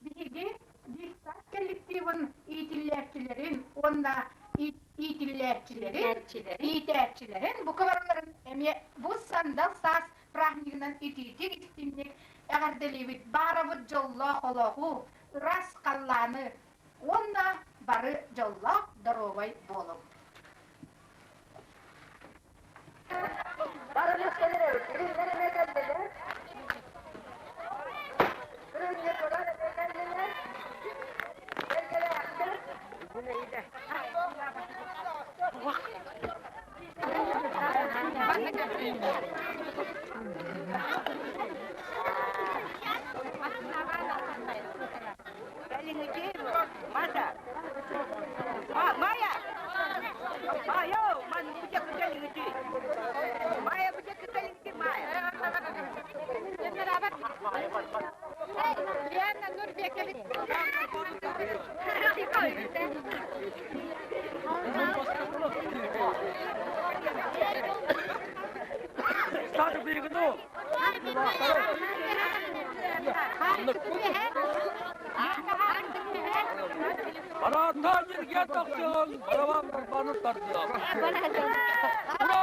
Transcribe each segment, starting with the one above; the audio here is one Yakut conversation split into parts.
Биһиги детсад коллективын иитиллээччилэрин уонна иитиллээччилэрин, иитээччилэрин бука барыларын эмиэ бу сандал саас празднигынан итиитик истиҥник эҕэрдэлиибит. Баарабыт дьоллоох олоҕу, ыраас халлааны уонна бары дьоллоох доруобай буолуҥ. Барааттаан сиргэ тахсыаҕыҥ, барабан барбаны тардыам. Ура!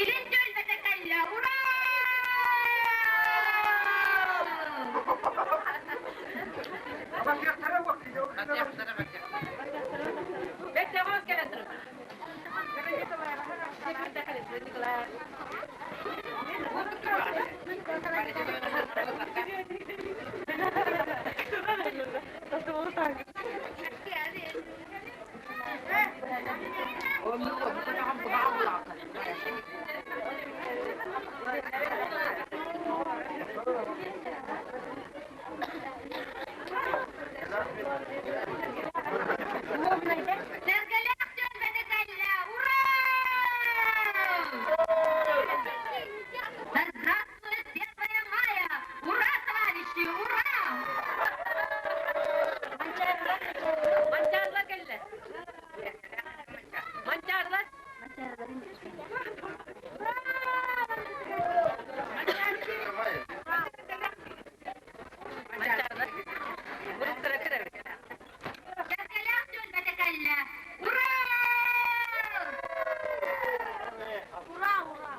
Илин түөлбэтэ кэллэ, ура! Сэргэлээх түөлбэтэ кэллэ, ура! Да здравствует 1 мая! Ура, товарищи, ура! Манчаарылар кэллэ. Манчаарылар. Манчаарылар. Буруктара кырар. Сэргэлээх түөлбэтэ кэллэ, ура! Ура, ура!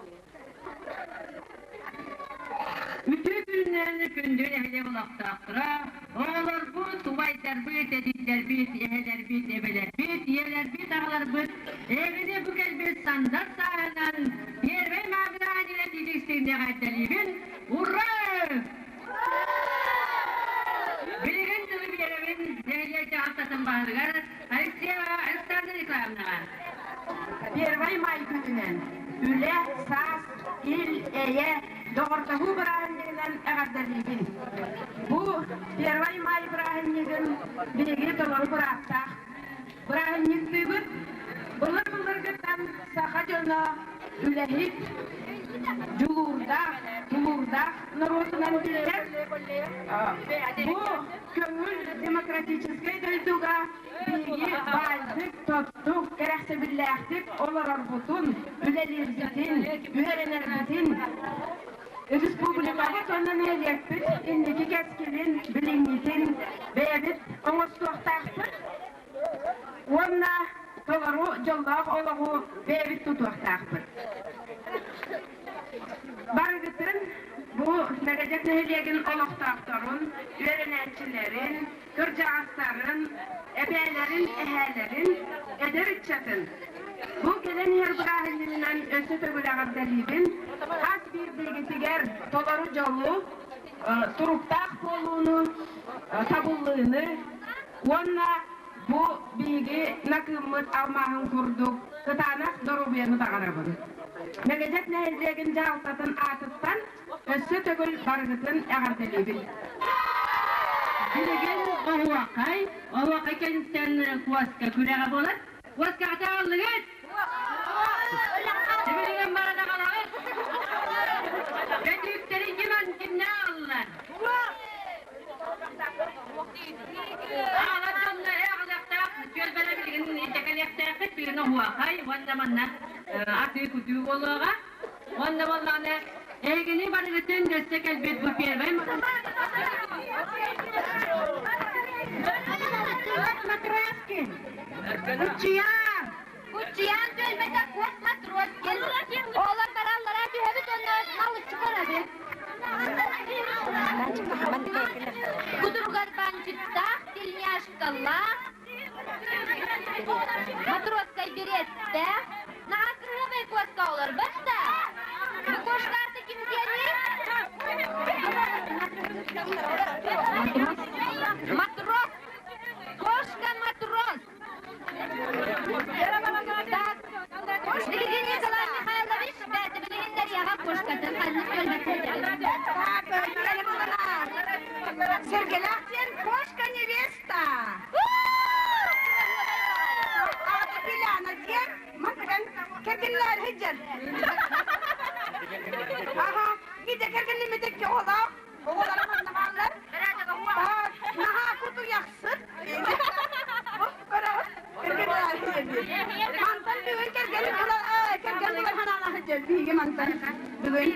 Үтүө күннэрин күндү нэһилиэк олохтоохторо, оҕолорбут, убайдарбыт, эдьиийдэрбит, эһэлэрбит, эбэлэрбит, ийэлэрбит, аҕаларбыт эһигини бу кэлбит сандар сааһынан Первый Маабыраан илэтиитик эҕэрдэлиибин! Ура! Билигин тылы биэрэбин нэһилиэк дьаһалтатын баһылыгар Алексеева Александра Николаевнаҕа. Первый май күнүнэн үлэ, саас, ил-эйэ, доҕордоһуу бырааһынньыгынан эҕэрдэлиибин. Бу Первый май бырааһынньыгын биһиги толору бырааптаах бырааһынньыктыыбыт. Былыр-былыргыттан саха дьоно үлэһит, дьулуурдаах, тулуурдаах норуотунан биллэр. Бу көҥүл демократическай дойдуга биһиги баайдык, тоттук, кэрэхсэбиллээхтик олорорбутун, үлэлиирбитин, үөрэнэрбитин, республикабыт уонна нэһилиэкпит инники кэскилин, билиҥҥитин бэйэбит оҥостуохтаахпыт уонна толору дьоллоох олоҕу бэйэбит тутуохтаахпыт. Барыгытын бу Мэгэдьэк нэһилиэгин олохтоохторун, үөрэнээччилэрин, кырдьаҕастарын, эбээлэрин, эһээлэрин, эдэр ыччатын бу кэлэн иһэр бырааһынньыгынан өссө төгүл эҕэрдэлиибин. Хас биирдиигитигэр толору дьолу, туруктаах буолууну, табыллыыны уонна бу биһиги накыыммыт алмааһын курдук кытаанах доруобуйаны баҕарабын. Мэгэдьэк нэһилиэгин дьаһалтатын аатыттан өссө төгүл барыгытын эҕэрдэлиибин. Билигин оһуохай, оһуохай кэнниттэн куоска күрэҕэ буолар. Куоскаҕа аҕаллыгыт? Сибилигин баран аҕалаҕыт? Бөтүүктэри ким кимнэ аҕаллылар? Аҕалар дьонно э аҕалыахтаах түөлбэлэр билигин итэкэлиэхтээхпит билигин оһуохай уонна манна атыы-кутуу буолуоҕа. Уонна буоллаҕына эһигини барыгытын өссө кэлбит бу первый Куччуйаан! Куччуйаан түөлбэтэ куот матрос кэл. Оҕолор бараллара түһэбит уонна налыччы барабыт. Кутуругар банчыктаах, тельняшкалаах, матросскай береттээх, наһаа кырыһабай куоска олорбот да. Бу кошкарты ким диэний? Матрос! Кошка матрос! Так, билигин Николай Михайлович бэйэтэ билигин Дарьяҕа кошкатын ханнык Сэргэлээх диэн кошка невеста. Аата Пиляна диэн мантан кэргэннээр сылдьар. Аха, биирдэ кэргэннэммит оҕолоох, оҕолоро манна бааллар. Наһаа кутуйахсыт. Мантан бүгүн кэргэн кэргэн булар ханаана сылдьар биһиги мантан бүгүн.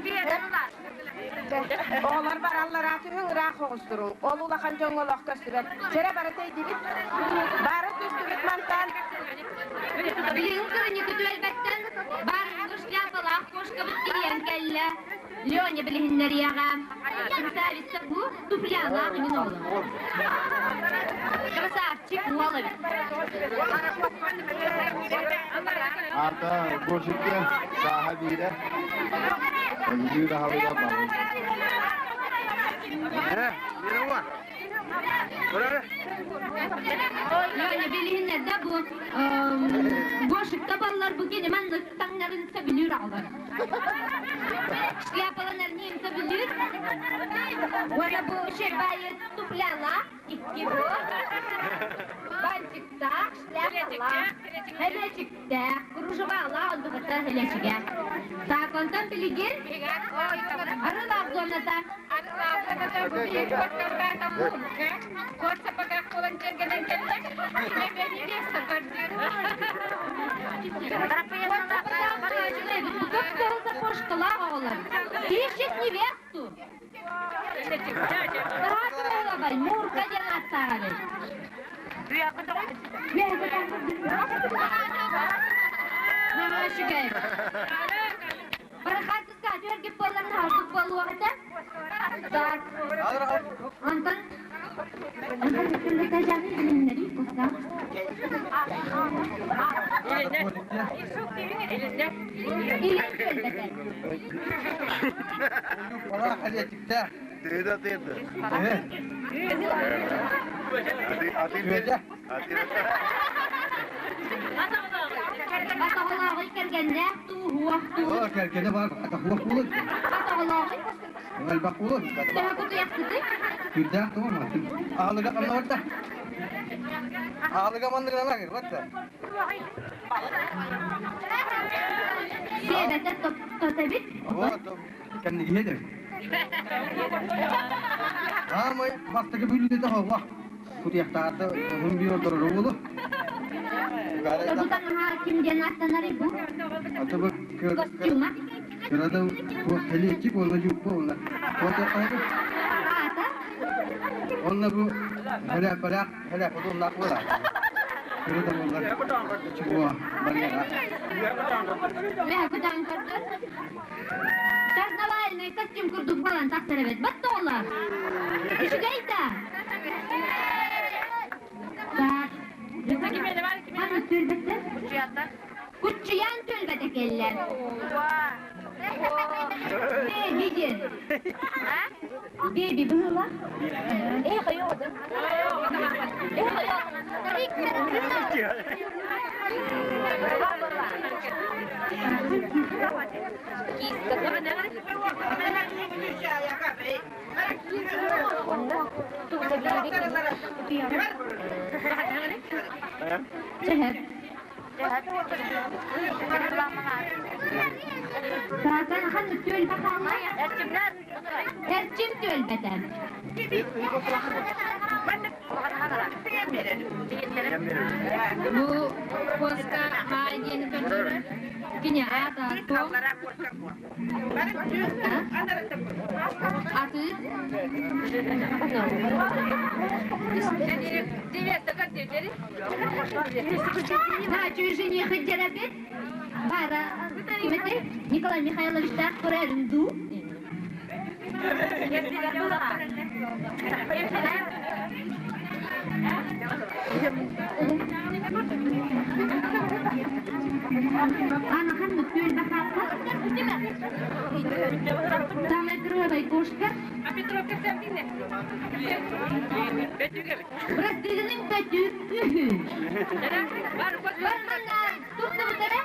Оҕолор бараллар аатыгы ыраах оҕустуру. Ол улахан дьоҥҥо олох көстүбэт. Чэрэ бары тэйдибит. Бары түстүбүт мантан. Билигин кырынньыкы түөлбэттэн барыҥҥы шляпалаах кошкабыт тиийэн кэллэ. Леня билиһиннэриэҕэ. Красавица бу туфлялаах иҥин оҕолор. Красавчик уол эбит. Аата Гошикке сааһа биирэ. Өлүү даһалыга барын. Леня билиһиннэрдэ бу Гошикка баллар бу кини маннык таҥнарын сөбүлүүр аҕалар. Шляпаланарын сөбүлүүр. Уонна бу шербайы туфлялаах икки бу. Бантиктаах, шляпалаах, хэлэчиктээх, кружевалаах онтуката хэлэчигэ. Так, онтон билигин арылаах зоната. Ищет невесту. Мурка диэн ааттааҕа Барахатыска түөргүп буолларын хаалбыт буолуох этэ. Так. Онтон Кэргэннээх туу, уох туу. Кэргэнэ бар, атахуох буолун. Атаҕалааҕый? Элбэх буолун. Төһө кутуйахсытый? Сүрдээх тугун. Аалыга ханна Аалыга манныгынан агырбатта. Сиэбэтэ тотэбит. Кэннигиһэ дэр. Аамай бастакы бүлүүтэ хоһуа. Кутуйахтаата уһун биир олорор буолу. Тобутан ким диэн аттанарый бу? Аты бу Костюма. Кырада хэлиэччик уонна дьууппа уонна Аата? Онно бу хэлээппэлээх хэлээппэ оннаах буолар. Кырада буолар. Чугуа барыаҕа. Мэ кутан көрдөр. Карнавальный костюм курдук балан тахсар эбит. Баттоолар. Үчүгэй да. Так. Ханна түөлбэттэр? Куччуйаан түөлбэтэ кэллэ. Бэби диэн. Бэби быһыла. Э, хайоҕа. Э, хайоҕа. Чэһэр. Таатан ханнык түөлбэ хаалла? Эрчим түөлбэтэ. Бу куоска маай диэни көрдөрөр. Кини аата Том. Атыыр. Наачуй жених дьэрэбит. Бара кимити Николай Михайловичтаах көрөрүн дуу? Анахан түөлбэ хаалла. Самая кровавая кошка. Бырастыгының көтү үһү. Барманнар туттубутара.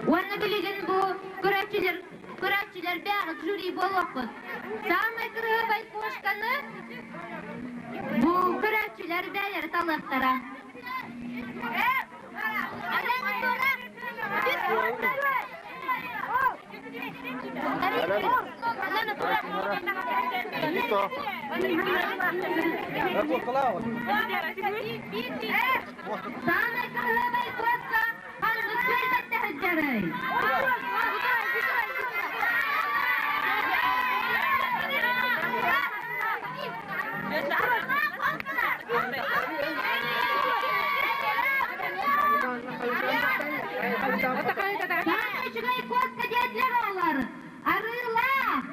Уонна билигин бу көрөөччүлэр көрөөччүлэр бэҕэ жюри буолуохпут. Самай кырыһыбай кошканы бу көрөөччүлэр бэйэлэрэ талыахтара. Самай кырыһыбай кошка ханнык түөлбэтте сылдьарый? Самай үчүгэй куоска диэтилэр оҕолор. Арыылаах!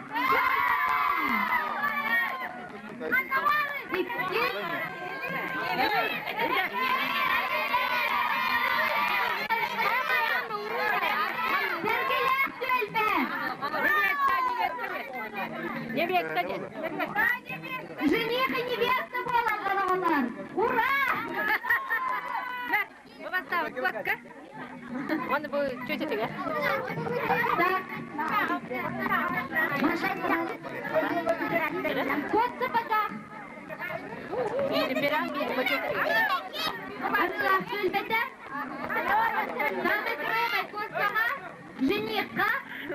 Икки! Сэргэлээх түөлбэ! Невеста диэн. Жених и невеста буолаллар оҕолор! Ура! Оны бу чөчөтүгэр. Так. Кот сапогах. Биир биир бочок. Арыылаах түөлбэтэ. Самый кырыабай куоскаҕа женихха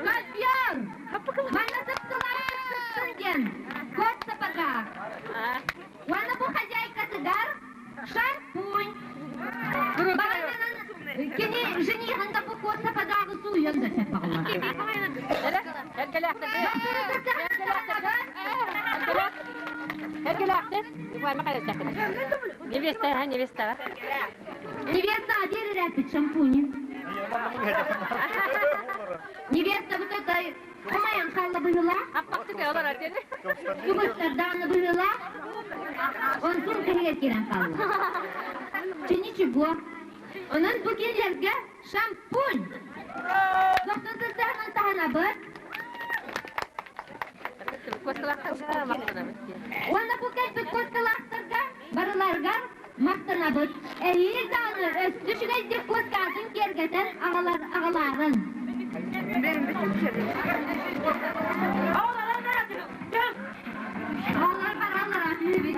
ковер! Манна сыптылар сыптын диэн. Кот сапогах. Уонна бу хозяйкатыгар шампунь. Барытынан кини женихын да бу кот сапогагы сууйан да сеппаҕалар. Невеста, невеста. Невеста, диэри шампуни. Невеста вот это хомайан халла быһыла. Кыбыстардааны быһыла. Онтун кыһыгар киирэн хаалла. Чэ ничего. Онон бу кинилэргэ шампунь. Дохтон сыстаһынан таһанабыт. Уонна бу кэлбит куоскалаахтарга барыларыгар махтанабыт. Эһиил даҕаны өссө үчүгэйдик куоскаатын киэргэтэн аҕалар аҕалаарын. Оҕолор бараллар атыыбыт.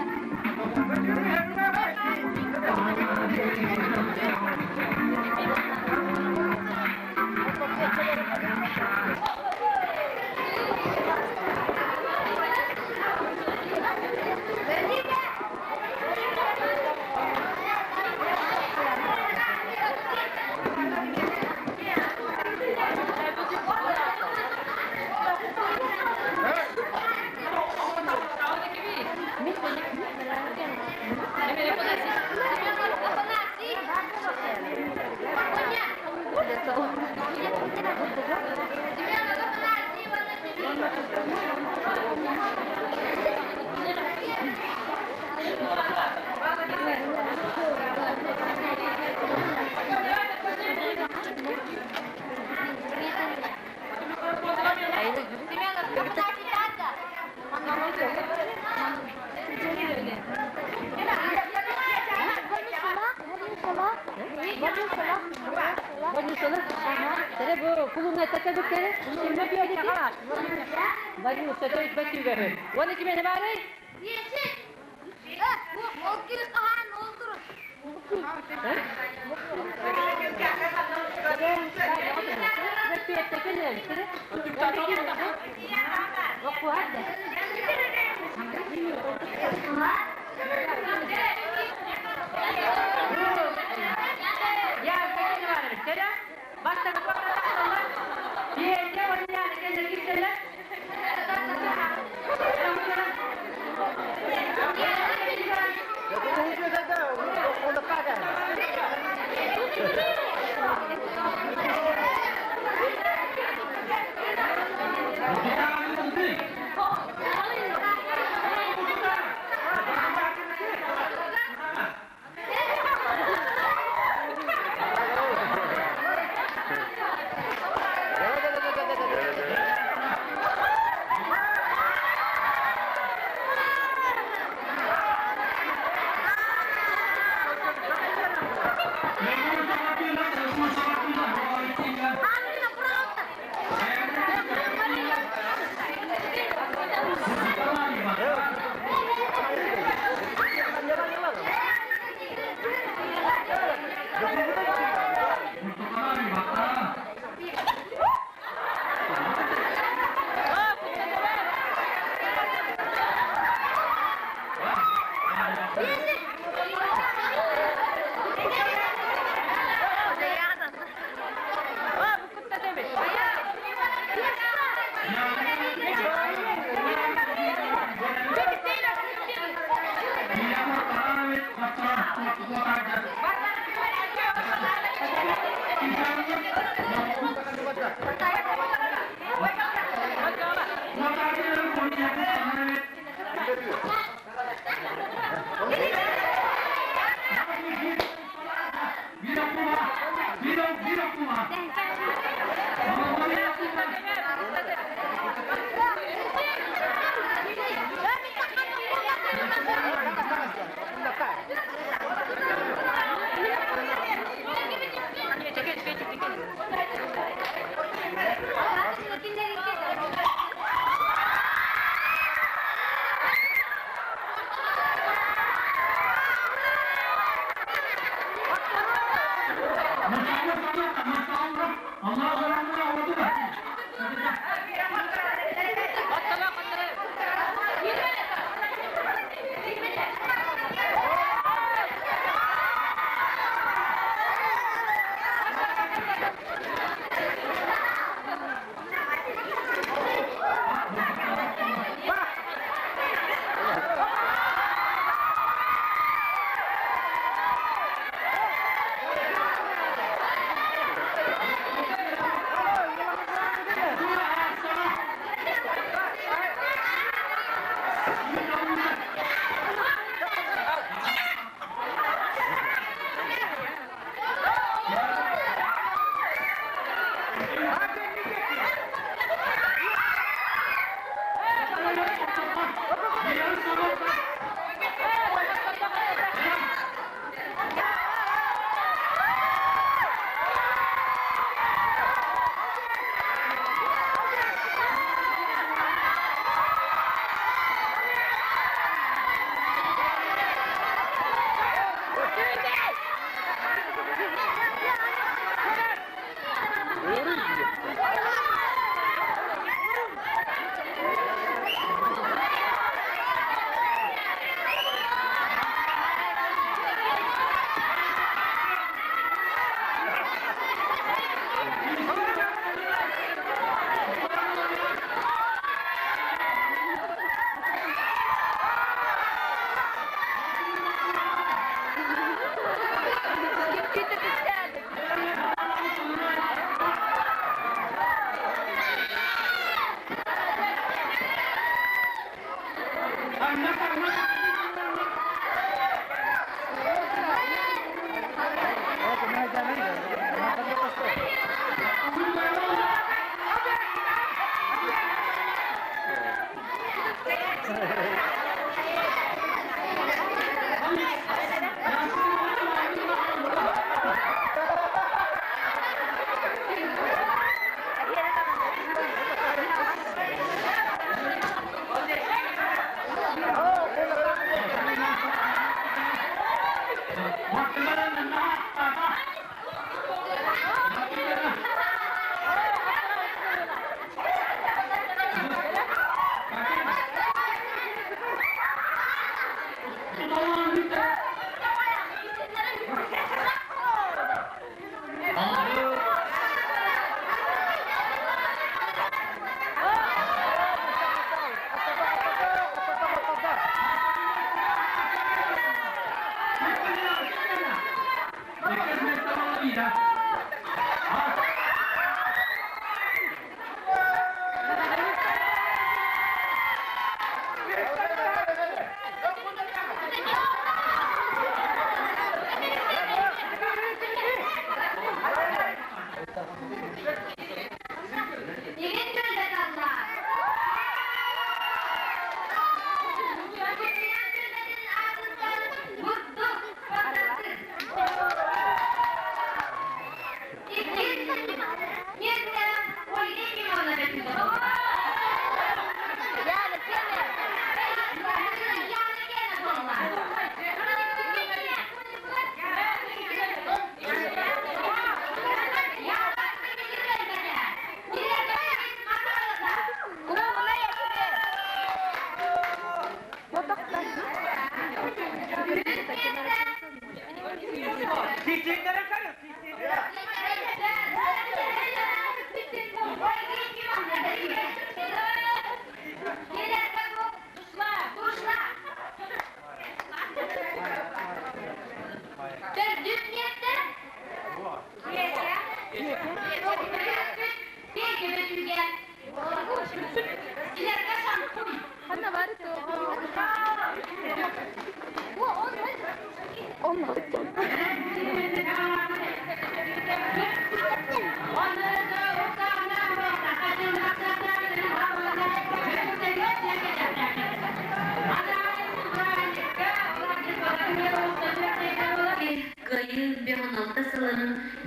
Кыайыы 56 сылын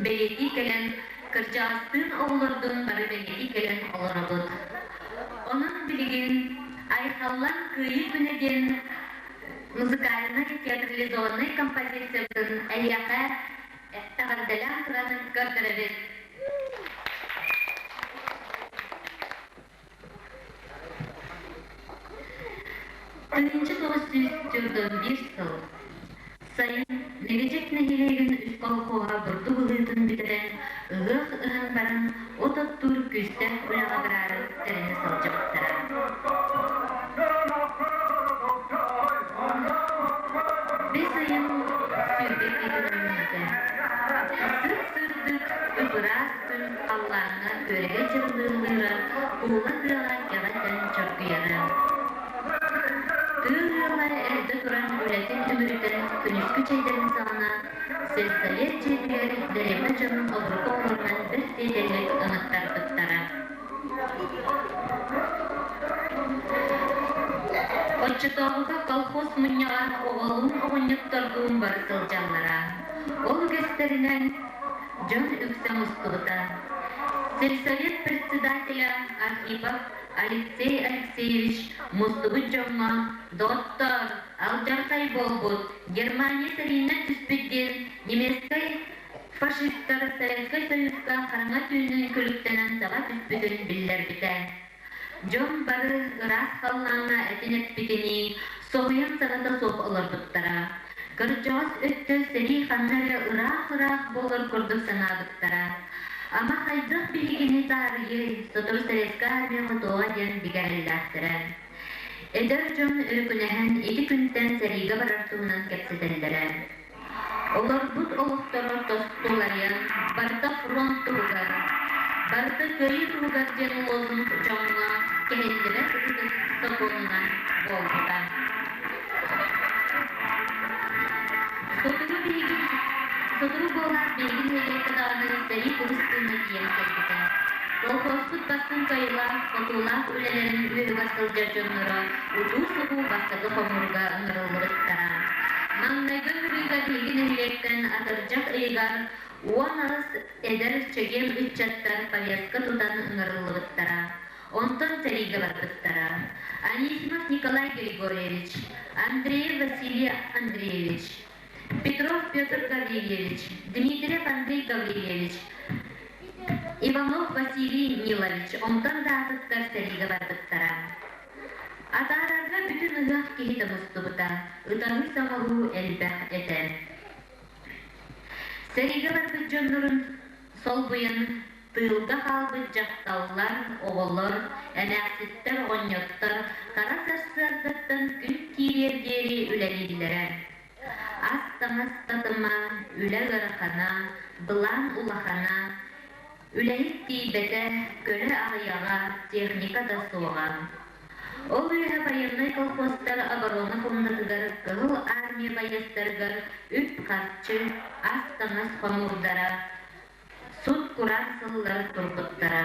бэлиэтии кэлэн, кырдьаҕастыын оҕолордуун бары бэлиэтии кэлэн олоробут. Онон билигин Айхаллан Кыайыы күнэ диэн музыкальнай театрализованнай композициябытын эһиэхэ эҕэрдэлээн туран көрдөрөбүт. 1941 сыл сайын Нэгэдьэк нэһилиэгин үс колхоһа бурдук ыһыытын бүтэрэн, ыһыах ыһан баран от оттуур күүстээх үлэҕэ бараары тэринэ сылдьыбыттара. Бэс ыйын сүүрбэ иккитин үүммүтэ. Сып-сырдык, ып-ыраас күн халлааҥҥа күөрэгэй дьырылыыллыыра, куула тыаҕа кэҕэ этэн чоргуйара. Тыа ыала эрдэ туран үлэтин үмүрүтэн күнүскү чэйдэрин саҕана сельсовет дьиэтигэр дэриэбинэ дьонун обургу оҕолорунан бэрт тиэтэллик ыҥыттарбыттара. Оччотооҕуга колхоз мунньаҕар оҕолуун оҕонньоттордуун бары сылдьаллара. Ол үгэстэринэн дьон үксэ мустубута. Сельсовет председателя Архипов Алексей Алексеевич мустубут дьоҥҥо «Доттор, алдьархай буолбут, Германия сэриинэн түспүт» диэн немецкэй фашистар Советскай Союзка хараҥа түүнүн күлүктэнэн саба түспүтүн биллэрбитэ. Дьон бары ыраас халлааҥҥа этин эппитинии, соһуйан саҥата суох олорбуттара. Кырдьаҕас өттө сэрии ханна эрэ ыраах-ыраах буолар курдук санаабыттара. Ама хайдах биһигини таарыйыай, сотору Советскай армия хотуоҕа диэн бигэрэллээхтэрэ. Эдэр дьон өрүкүнэһэн ити күнтэн сэриигэ барар туһунан кэпсэтэллэрэ. Олорбут олохторо тосту уларыйан, барыта фронт туһугар, барыта кыайыы туһугар диэн лозунг дьоҥҥо кэһиллибэт ытык сокуонунан буолбута. Сотору биһиги сотору буолаат биһиги нэһилиэккэ даҕаны сэрии курус тыына тиийэн кэлбитэ. Колхозпут бастыҥ кыайыылаах, хотуулаах үлэлэрин үөһүгэр сылдьар дьонноро утуу-субуу бастакы хомуурга ыҥырыллыбыттара. Маҥнайгы ыҥырыыга биһиги нэһилиэктэн атырдьах ыйыгар 18 эдэр чэгиэн ыччаттар повестка тутан ыҥырыллыбыттара. Онтон сэриигэ барбыттара. Анисимов Николай Григорьевич, Андреев Василий Андреевич, Петров Петр Гаврильевич, Дмитриев Андрей Гаврильевич, Иванов Василий Нилович онтон да атыттар сэриигэ барбыттара. Атаарарга бүтүн ыһыах киһитэ мустубута, ытаһыы-саҥаһыы элбэх этэ. Сэриигэ барбыт дьоннорун солбуйан тыылга хаалбыт дьахталлар, оҕолор, эмээхситтэр, оҕонньоттор хара сарсыардаттан күн киириэр диэри үлэлииллэрэ. Ас-таҥас татыма, үлэ ыарахана, былаан улахана, үлэһит тиийбэтэ, көлө аҕыйаҕа, техника да суоҕа. Ол үөһэ байыаннай колхозтар оборона пуондатыгар Кыһыл Армия байыастарыгар үп-харчы, ас-таҥас хомуурдара, сут-кураан сыллар турбуттара.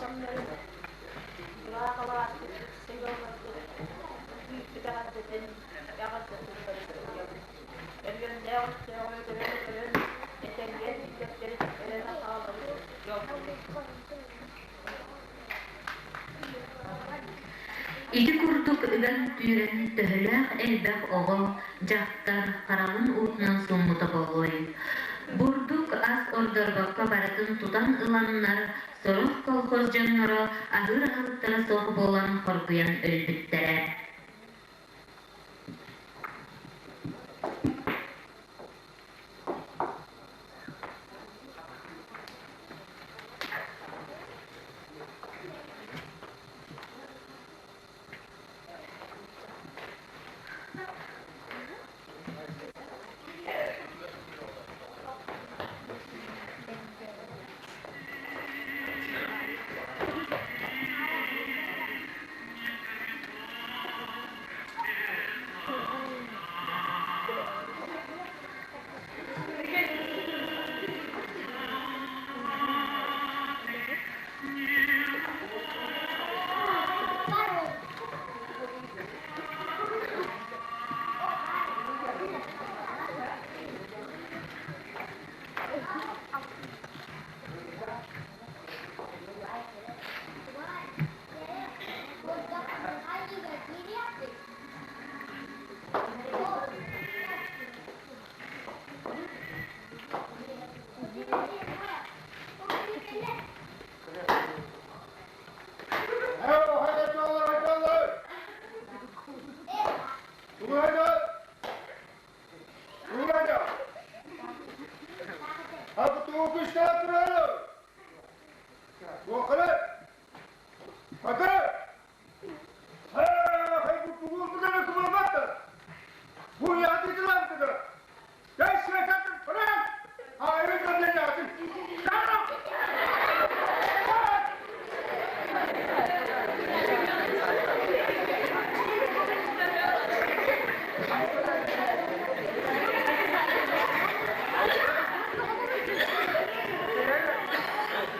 кэмнэрин ыраах алааспыт сайылларбыт күүппүт эҕэрдэтин эҕэрдэтин бары Өлүөннээх өстөөҕү көрөн-көрөн, этэҥҥэ тиийбэттэрин эрэнэ хаалабыт дьоллоннубут. Ити курдук ыган-түүрэн төһөлөөх элбэх оҕо, дьахтар хараҕын уутунан сууммута буолуой? Бурдук ас ордорбокко барытын тутан ыланнар, сорох колхоз дьонноро аһыыр аһылыктара суох буолан хоргуйан өлбүттэрэ.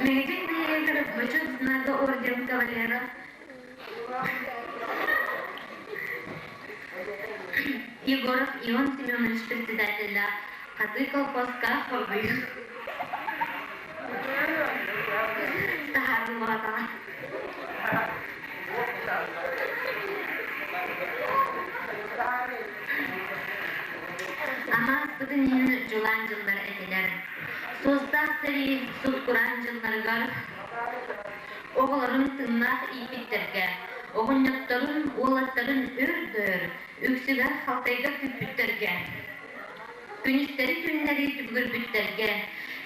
Мэҥэдьэк нэһилиэгэр Бочуот Знага орден кавалера Егоров Ион Семенович председателлээх Хатыы колхозка хоргуйан таһаарыллыбатаҕа. Ама аспытын иһин дьулаан дьыллар этилэр. Суостаах сэрии сут-кураан дьылларыгар оҕолорун тыыннаах ииппиттэргэ, оҕонньотторун, уолаттарын өр-дөр, үксүгэр халтайга күүппүттэргэ, күнүстэри-түүннэри түбүгүрбүттэргэ,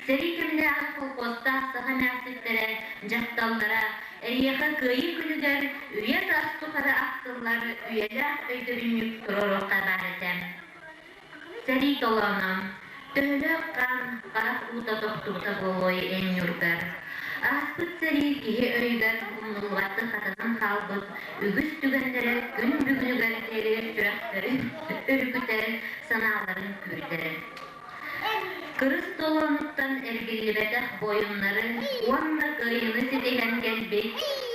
сэрии кэминээҕи колхуостаах саха эмээхситтэрэ, дьахталлара эйиэхэ Кыайыы күнүгэр үйэ-саас тухары ахтыллар үйэлээх өйдөбүнньүк туруоруохха баар этэ. Сэрии толооно, төһөлөөх хаан харах уута тохтубута буолуой эн ньургар? Ааспыт сэрии киһи өйүгэр умнуллубаттык хатанан хаалбыт үгүс түгэннэрэ күн бүгүнүгэр диэри сүрэхтэрин өрүкүтэр, санааларын күүрдэр. Кырыс толоонуттан эргиллибэтэх буойуннары уонна кыайыыны ситиһэн кэлбит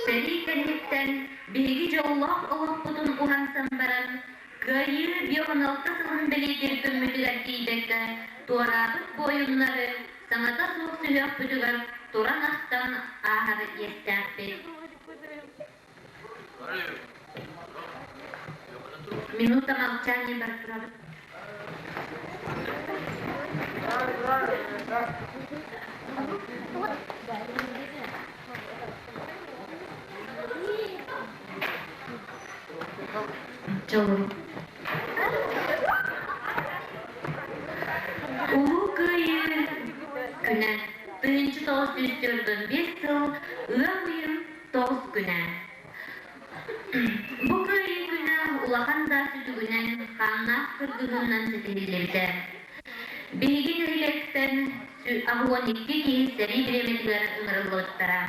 сэрии кэнниттэн биһиги дьоллоох олохпутун уһансан баран Кыайыы 56 сылын бэлиэтиир күммүтүгэр тиийбэккэ, туораабыт буойуннары саҥата суох сүһүөхпүтүгэр туран ахтан ааһар иэстээхпит. Минута молчания бар турабыт. Улуу Кыайыы күнэ 1945 сыл ыам ыйын 9 күнэ. Бу Кыайыы күнэ улахан да сүтүгүнэн, хааннаах кыргыһыынан ситиһиллибитэ. Биһиги нэһилиэктэн 82 киһи сэрии бириэмэтигэр ыҥырыллыбыттара.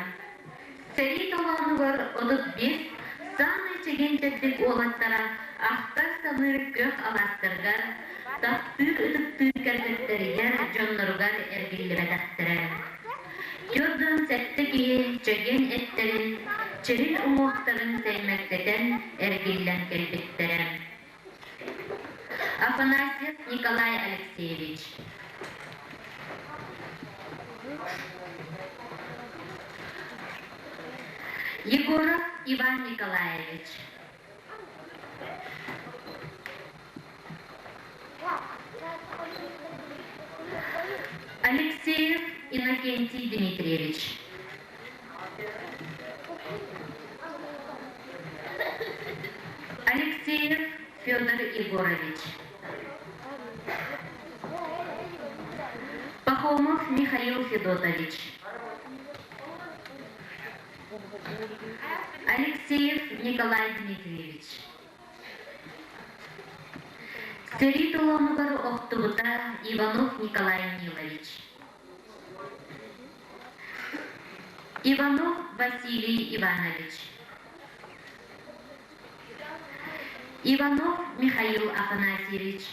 Сэрии толоонугар 35 саамай чэгиэн-чэбдик уолаттара ахтар-саныыр күөх алаастарыгар, таптыыр-ытыктыыр кэргэттэригэр, дьонноругар эргиллибэтэхтэрэ. 47 киһи чэгиэн эттэрин, чирил уҥуохтарын сэймэктэтэн эргиллэн кэлбиттэрэ. Афанасьев Николай Алексеевич. Егоров Иван Николаевич. Алексеев Иннокентий Дмитриевич. Алексеев Федор Егорович. Пахомов Михаил Федотович. Алексеев Николай Дмитриевич. Сэрии толоонугар охтубута Иванов Николай Нилович. Иванов Василий Иванович. Иванов Михаил Афанасьевич.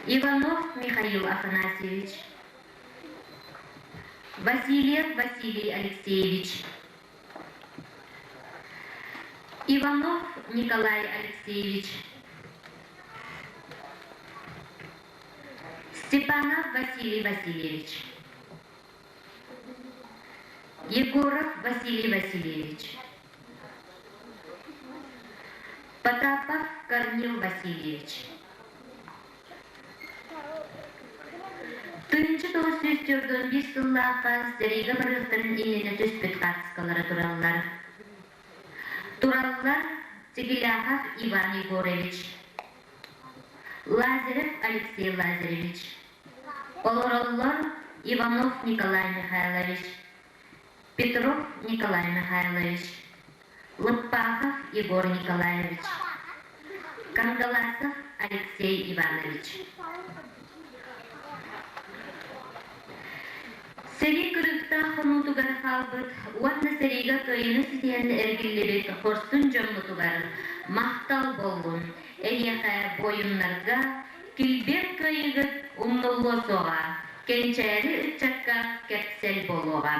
Иванов Михаил Афанасьевич. Васильев Василий Алексеевич. Иванов Николай Алексеевич. Степанов Василий Васильевич. Егоров Василий Васильевич. Потапов Корнил Васильевич. Тыһыынча тоҕус сүүс төрдүөн биир сыллаахха сэриигэ барыахтарын иннинэ түспүт хаартыскалара тураллар. Тураллар Тегеляхов Иван Егорович, Лазарев Алексей Лазаревич, олороллор Иванов Николай Михайлович, Петров Николай Михайлович, Лыппахов Егор Николаевич, Кангаласов Алексей Иванович. Сэрии кырыктаах хонуутугар хаалбыт уонна сэриигэ кыайыыны ситиһэн эргиллибит хорсун дьоммутугар махтал буоллун, эһиэхэ буойуннарга килбиэн кыайыыгыт умнуллуо суоҕа, кэнчээри ыччакка кэпсэл буолуоҕа.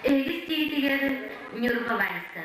Эһиги истиигитигэр Ньурба вальса.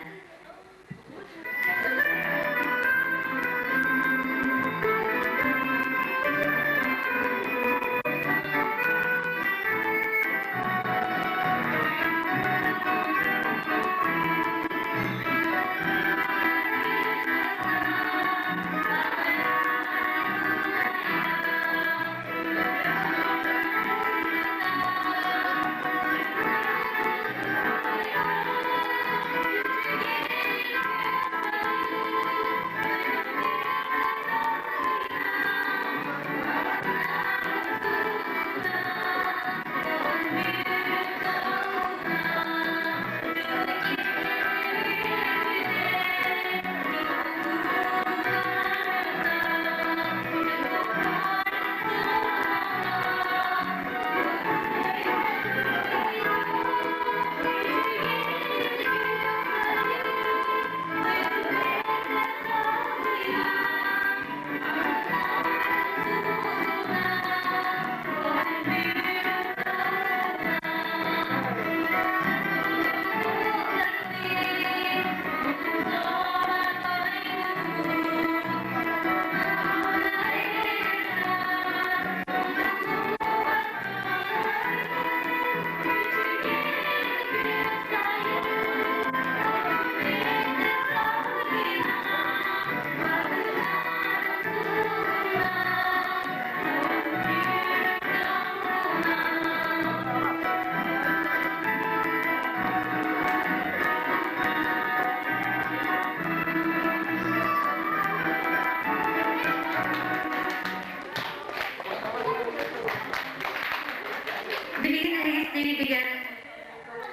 Билигин эһиги истиигитигэр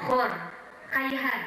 хор, хайыһар.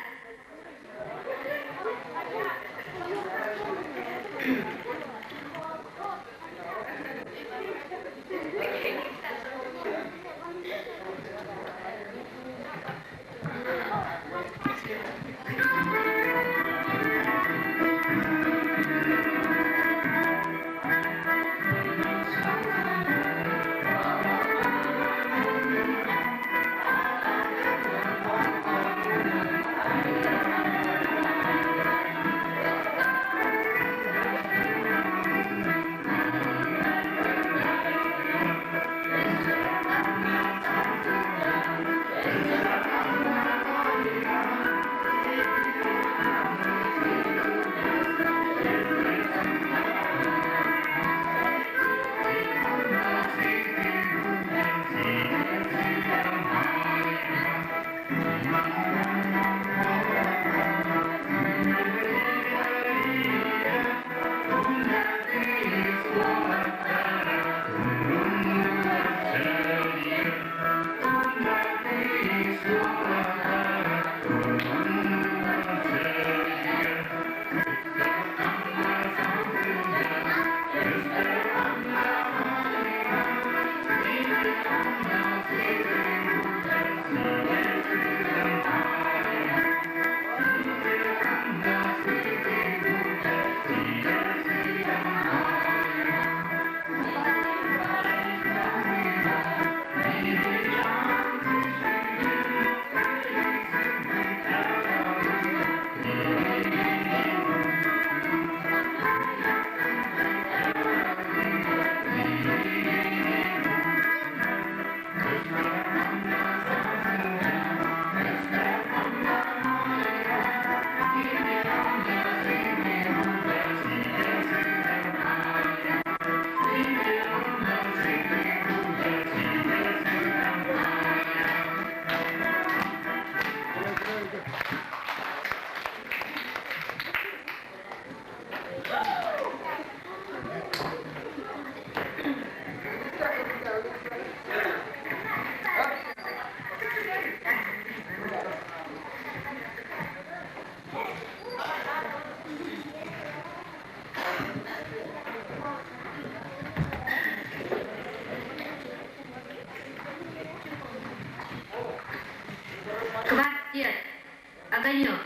Квартет. Огонек.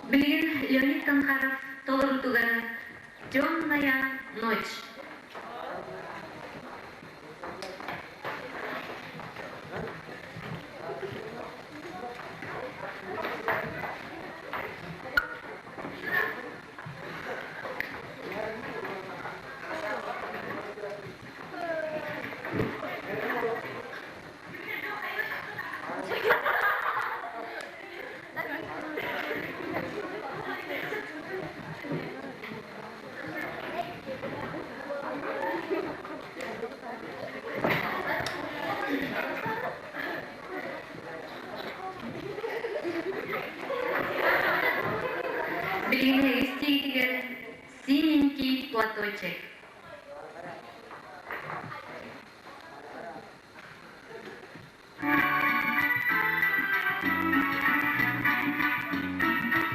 Билигин Леонид Танхаров толорутугар «Темная ночь». Билигин истиитигэр синенький платочек.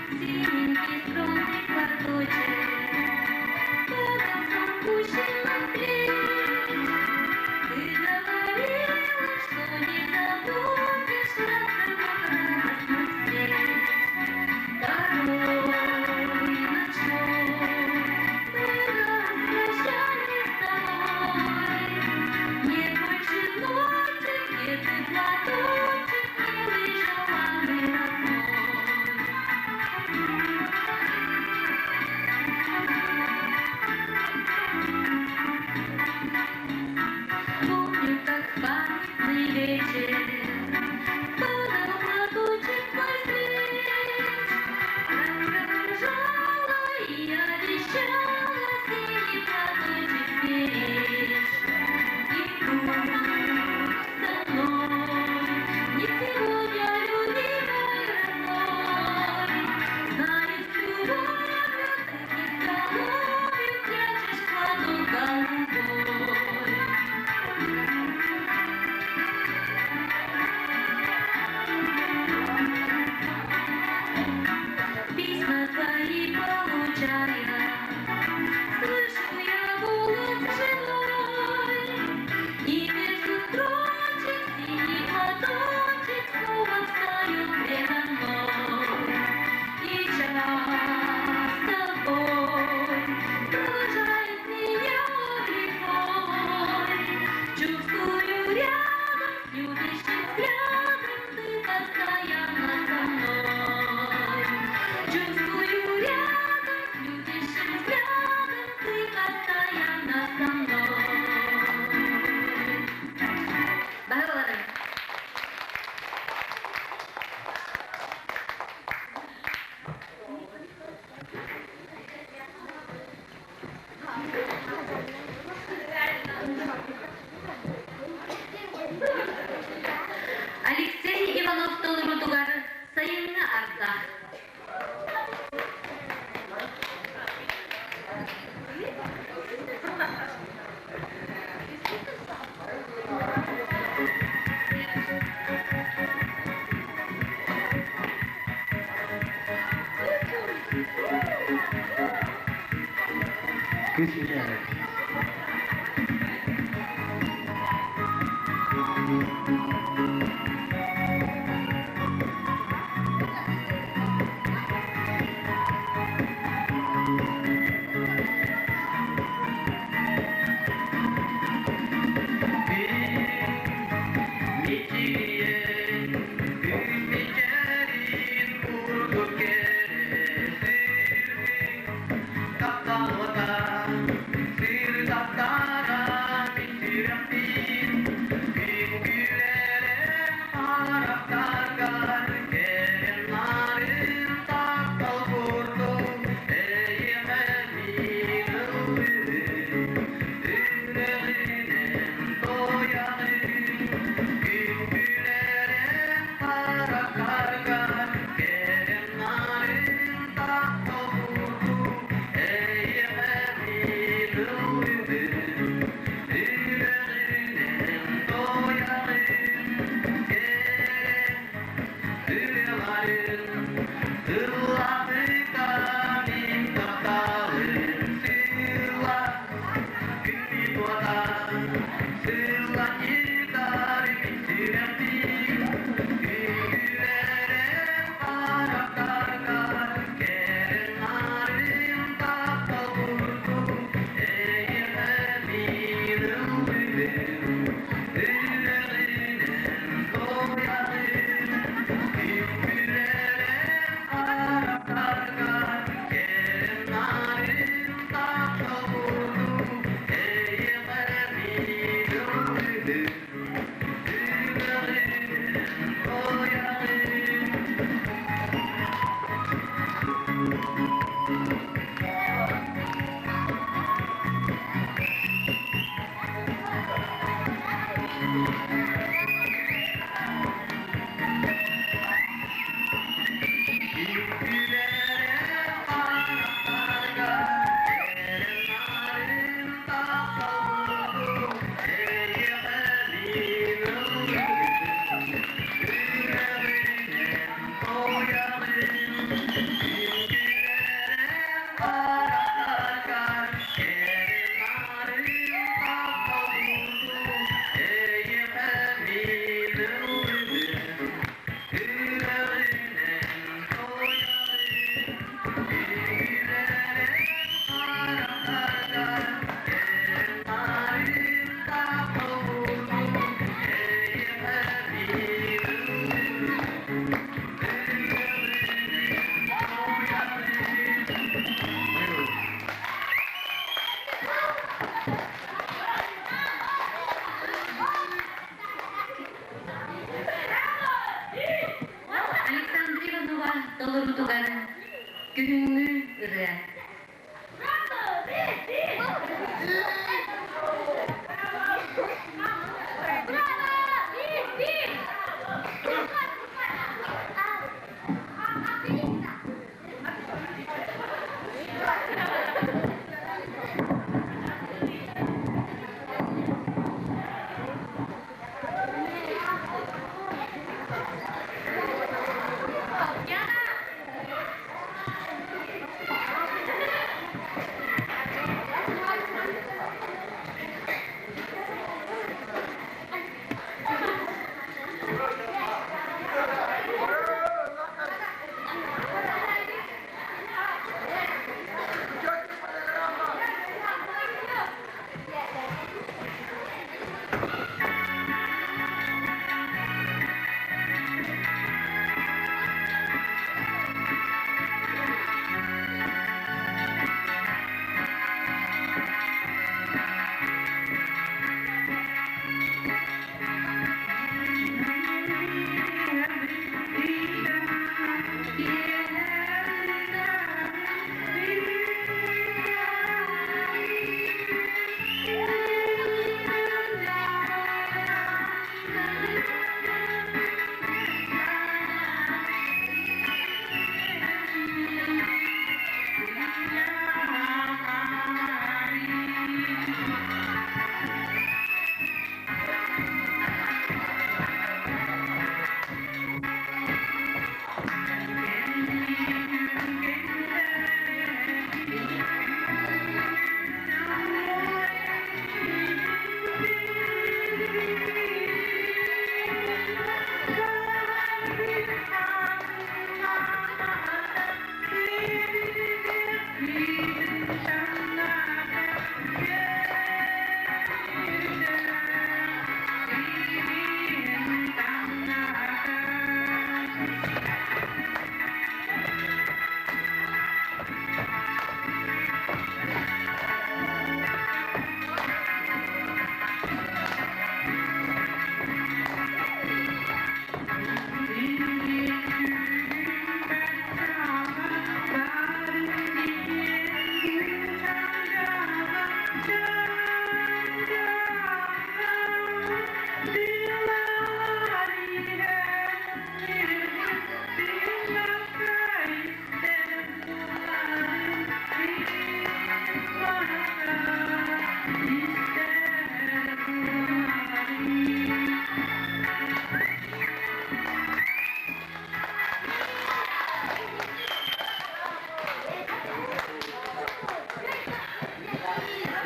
Синенький скромный платочек падал с опущенных плеч. Ты говорила, что не забудешь радостных встреч. Дорогой ночной мы распрощались с тобой. Нет больше ночи, где ты платочек, милый, желанный, родной. Помню, как в памятный вечер падал платочек твой с плеч. Травка дрожала и обещала синий платочек сберечь. И будь со мной не сегодня, любимый родной. Знаю, с любовью ты головою прячешь платок голубой. Письма твои получая, слышу я голос живой, и между строчек синий платочек снова встает предо мной. И часто боль провожает меня лихой. Чувствую рядом с любящим взглядом ты постоянно со мной. Чувствую рядом с любящим взглядом ты постоянно со мной. Баһылары. Алексей Иванов толорутугар сайыҥҥы ардах. Кыс илээҕэ. Тапталата.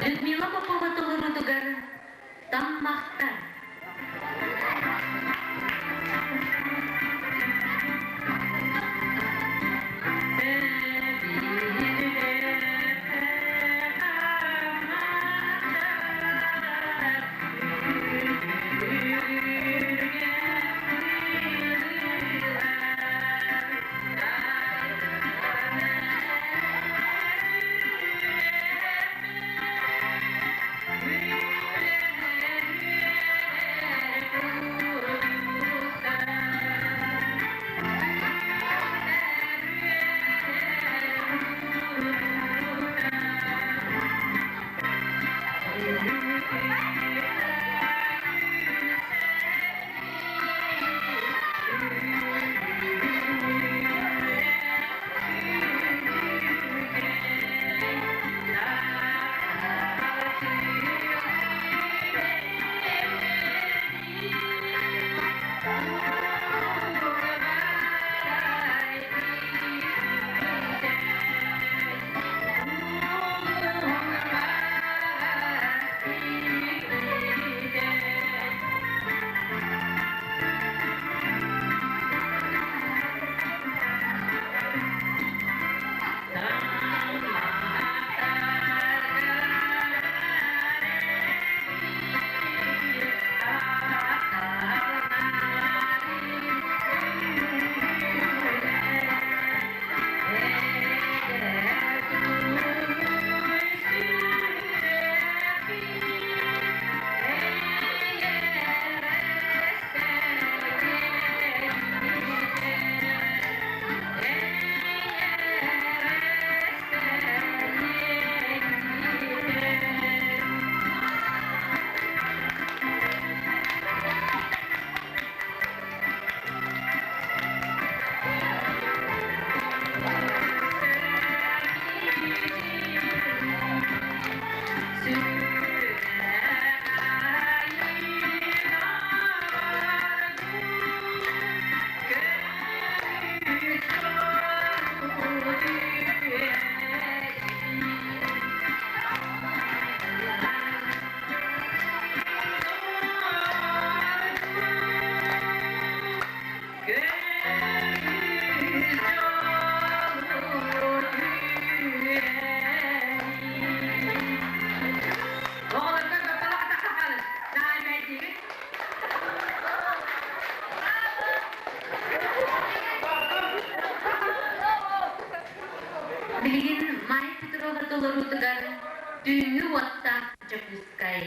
Людмила Попова толоруутугар Таммахтар. Билигин Майя Петрова толоруутугар Түүҥҥү уоттаах Дьокуускай.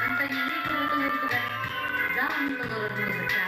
Антонина Егорова толоруутугар Зал толорор музыка.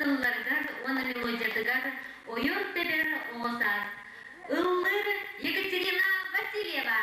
тылларыгар уонна мелодиятыгар ойор-тэбэр оҕо саас. Ыллыыр Екатерина Васильева.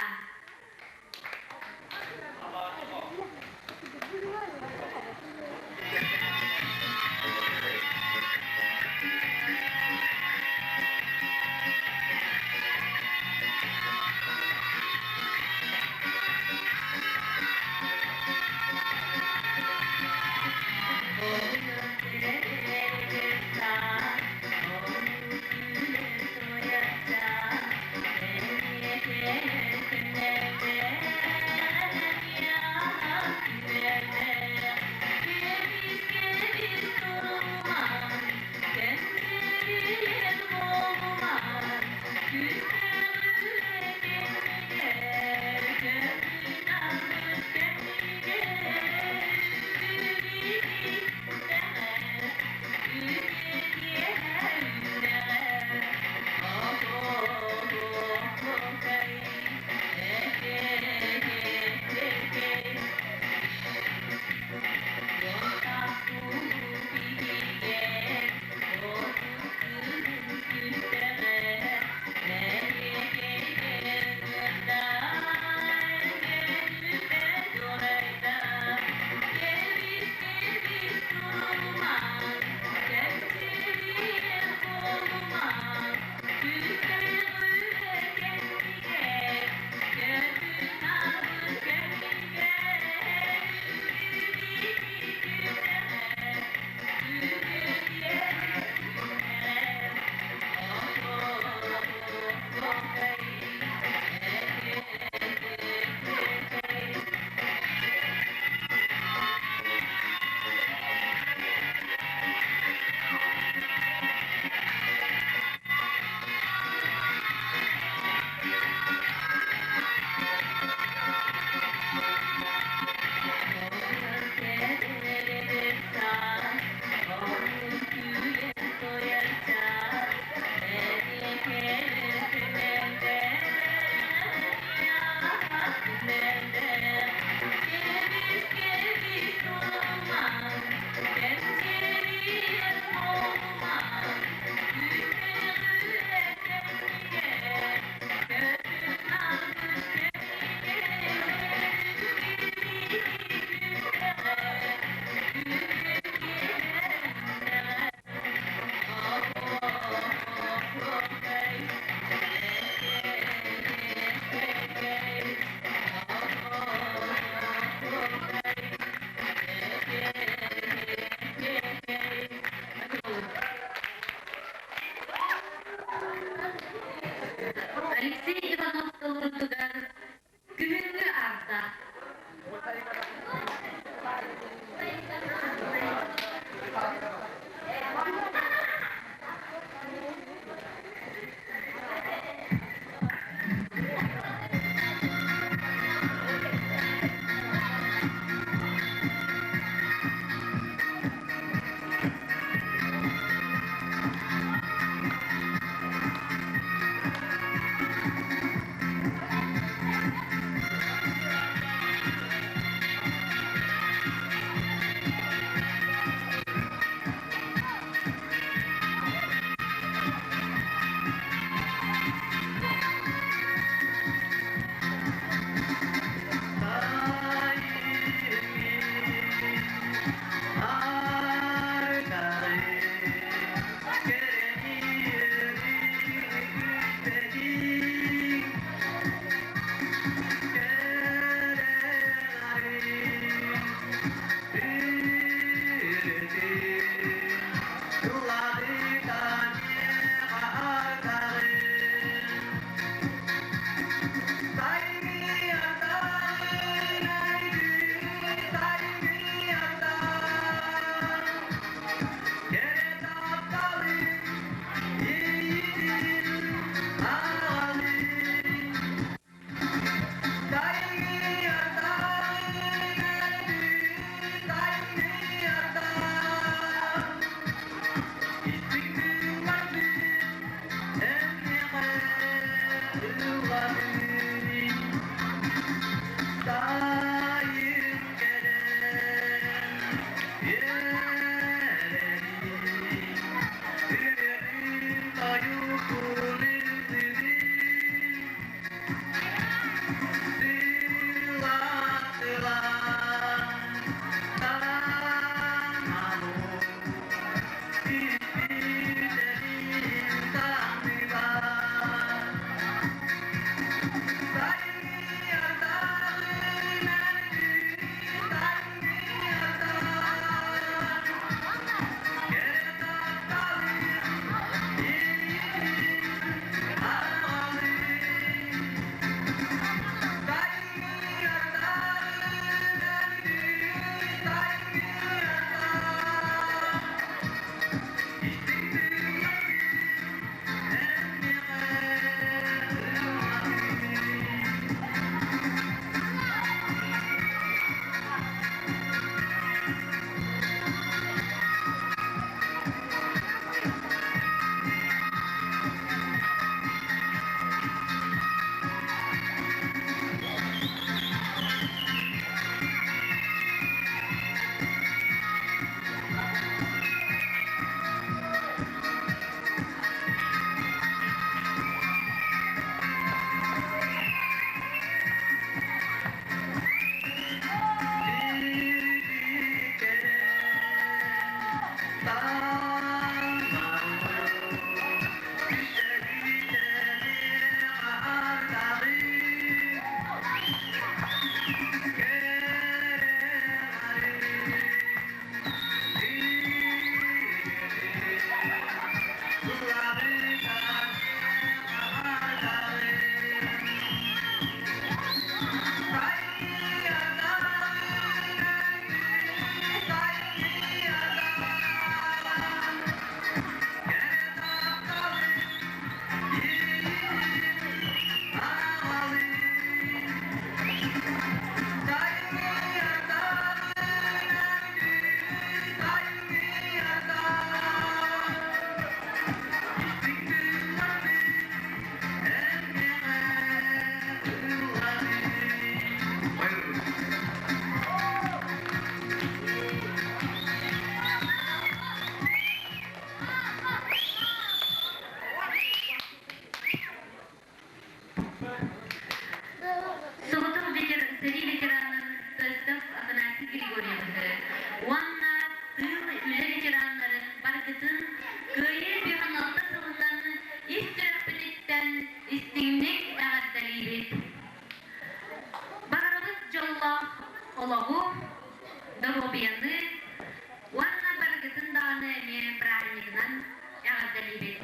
киһибит.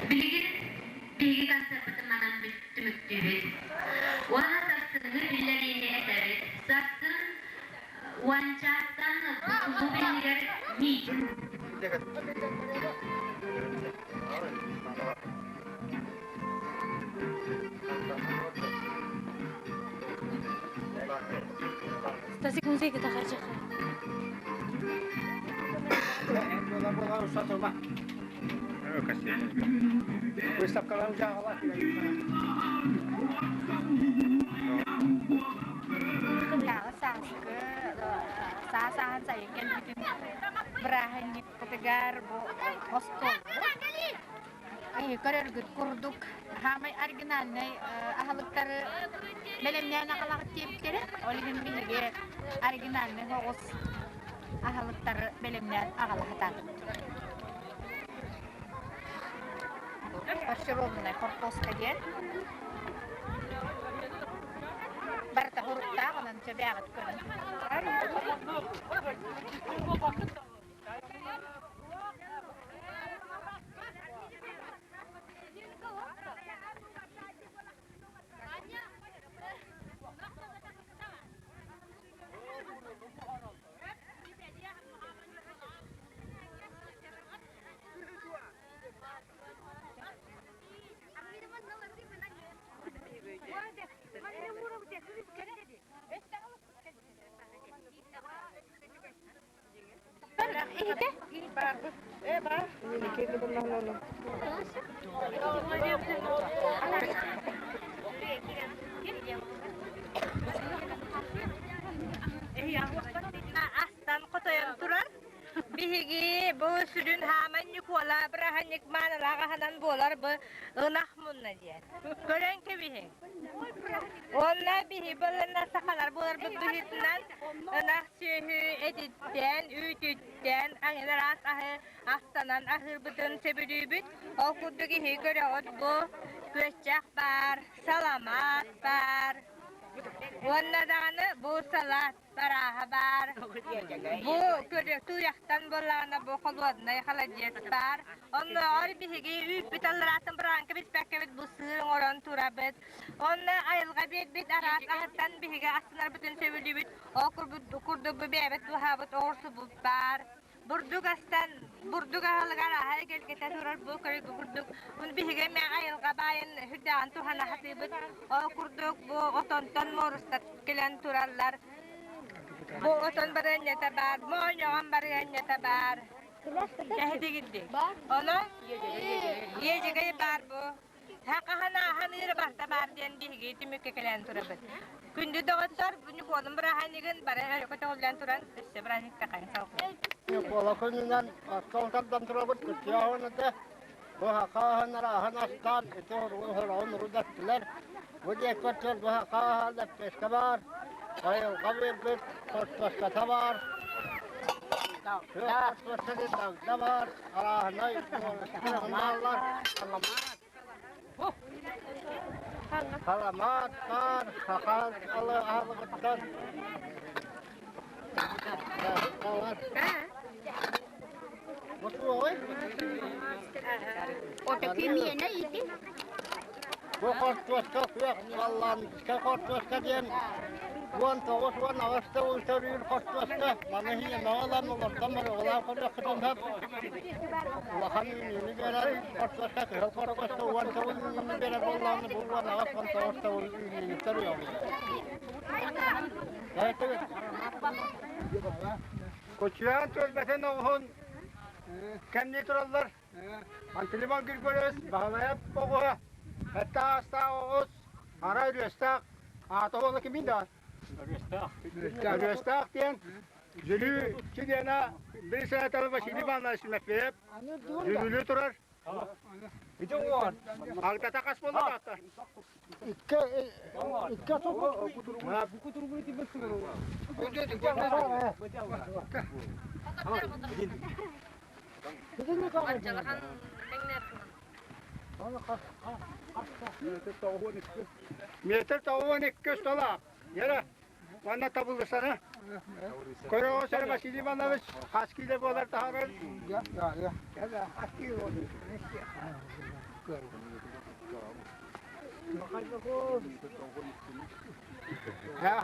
Билигин биһиги концерпытын манан түмүктүүбүт. Уонна сарсыҥҥы биллэриини этэбит. Сарсын уончааттан кулууп иннигэр миитин. Стасик музейга тахаржаха. Выставкалар жаҕала. Кытааҕы сааскы саас ааһан сайын кэлбитин бырааһынньыкпытыгар бу остуолбут көрөргүт курдук хаамай оригинальнай аһылыктары бэлэмнээн аҕалаҕыт диэбиттэрэ. Ол иһин биһиги оригинальнай соҕус аһылыктары бэлэмнээн аҕала сатаатыбыт. Фаршированная хортуоска диэн. Барыта хуруктаах, онон сөбөөҕүт көрүн. Астан хотойон турар. Биһиги бу сүрүн хааман Ньукуола быраһанньык маанылаах аһынан буолар бу ынах мунна диэн. Көрөн кэбиһиҥ. Уонна биһи былырна сахалар буоларбыт быһыытынан ынах сүөһү этиттэн, үүтүттэн аҥын араас аһы астанан аһыырбытын сөбүлүүбүт. Ол курдук иһи көрөҕүт бу күөччэх баар, саламаат баар. Уонна даҕаны бу салат барааһа баар. Бу туйахтан буоллаҕына бу холуодунай холодец баар. Оннооҕор биһиги үүппүт аллараатын бырааҥка биспэккэбит бу сыыр оҥорон турабыт. Онно айылҕа биэрбит араас аһыттан биһиги астынарбытын сөбүлүүбүт. Ол курдук бу бэйэбит туһаабыт оҕурсубут баар. Бурдук астан, бурдук аһылыгар аһа эгэлгэтэ турар бу көрүгү курдук. Бу биһиги эмиэ айылҕа баайын үрдээҕин туһана сатыыбыт. Ол курдук бу отонтон муорустар кэлэн тураллар. Бу отон барыанньата баар, моонньоҕон барыанньата баар. Эһэтигирдик. Онон иэдьэгэй баар бу. Хаһан ааһан ыыра барта баар диэн биһиги түмүккэ кэлэн турабыт. Күндү доҕоттор, бу Ньукуолун бырааһынньыгын бары өрө көтөҕүллэн туран өссө бырааһынньыкта хайын салҕыы. Ньукуола күнүнэн остуол тардан турабыт, кырдьаҕын этэ. Бу хахааһын арааһын астаан, ити хороҕун урудаттылар. Бу диэккэ бу хахааһа лэппиэскэ баар, айылҕа биэрбит хортуоската баар, хортуоската дагда баар, арааһынай бааллар. Саламаат баар, саха аһылыгыттан. Бу хортуоска күөх баллаанка хортуоска диэн 19-18 сыл төрүүр хортуоска маны иһин ылан олордон барыгылаан көрүөххүтүн сөп. Улахан үүнүүнү биэрэр хортуоска кыһыл хортуоска 10 сыл үүнүүнү биэрэр буоллаҕына бу 18-19 сыл үүнүүнү төрүөҕүн. Кучуйаан түөлбэтин оҕуһун кэмнии тураллар. Антилимон Григорьевич Баһылайап оҕуһа, сэттэ аастаах оҕус, арай Рүөстээх аата уола кимий да? Рүөстээх диэн Бүлүү чилиэнэ бир Василий Иванович Тимофеев Бүлүү турар. Агдата хас буолла таатта? Икки икки Метр тоҕуон икки усталаах. Яра. Уонна табыллысаны. Көрөҕө Василий Иванович хас киилэ буолар таһаарар?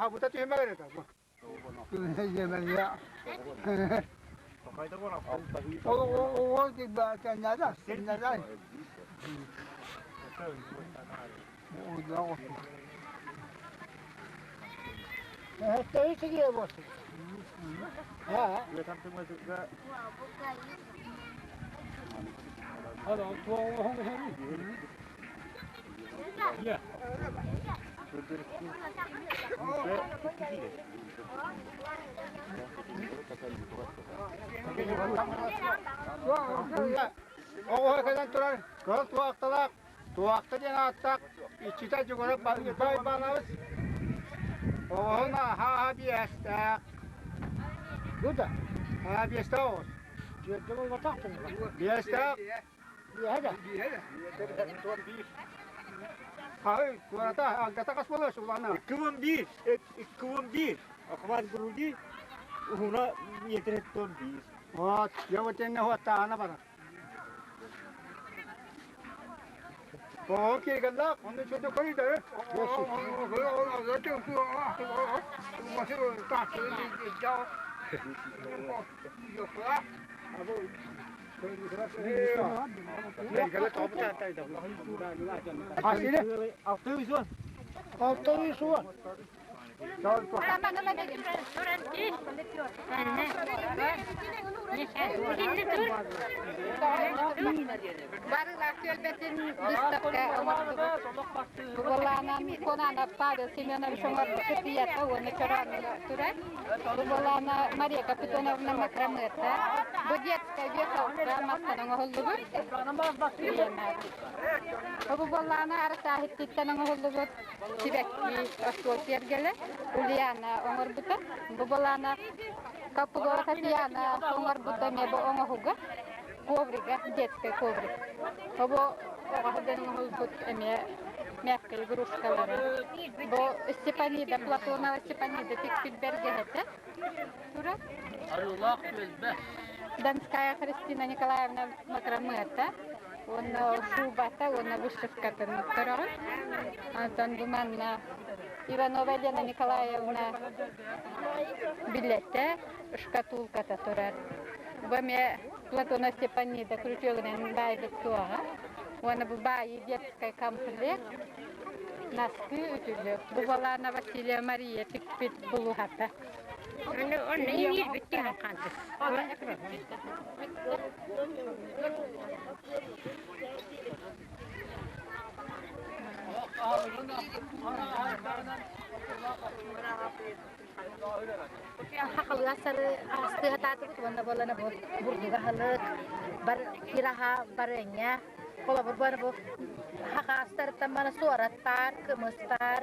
Хабыта түһүмэ керек. Оҕо кэлэн турар кыһыл туохталаах Туохта диэн ааттаах иччитэ Дьугурап Иванович оҕоһун ааһа биэстээх. Бу да биэстээх оҕус. Биэстээх. Биэһэ да. Хаһы куората агдата хас буолар сулана? 211. 211. Охват груди уһуна метр 101. Вот, я вот тенне хуаттаана барар. Окей, онно что-то көрүдэ. Алты суон. Барылаах түөлбэтин выставка оҥордубут. Буолаанан Конанов Павел Семенович оҥорбут кытыйата уонна чорооно турар. Бу буолаана Мария Капитоновна макромета. Бу детская вешалка мастан оҥоһуллубут. Бу буоллаана арасааһыттыттан оҥоһуллубут сибэкки остуол сиэргэлэ Ульяна оҥорбута. Бу былаана Копылова Татьяна оҥорбута эмиэ бу оҥоһуга коврига, детский коврик. Бу оҕо сылдьан оҥоһулбут эмиэ мягкая игрушкалары. Бу Степанида, Платонова Степанида тикпит бэргэһэтэ турар. Арыылаах түөлбэ. Донская Христина Николаевна макромыата уонна шубата уонна вышивкатын көрөҕүн. Онтон бу манна Иванова Елена Николаевна билетэ, шкатулката турар. Бу эмиэ Платона Степанида крючогунан баайбыт суоҕа. Уонна бу баайыы детскай комплект, наскы үтүлүк. Бу Балана Василия Мария тикпит булуһата. Хахалыасары астыһатаатыбыт уонна буолана бу бурдуга халык бар кираха барыанньа холобур бу бу хахаастарыттан мана суорат баар кымыс баар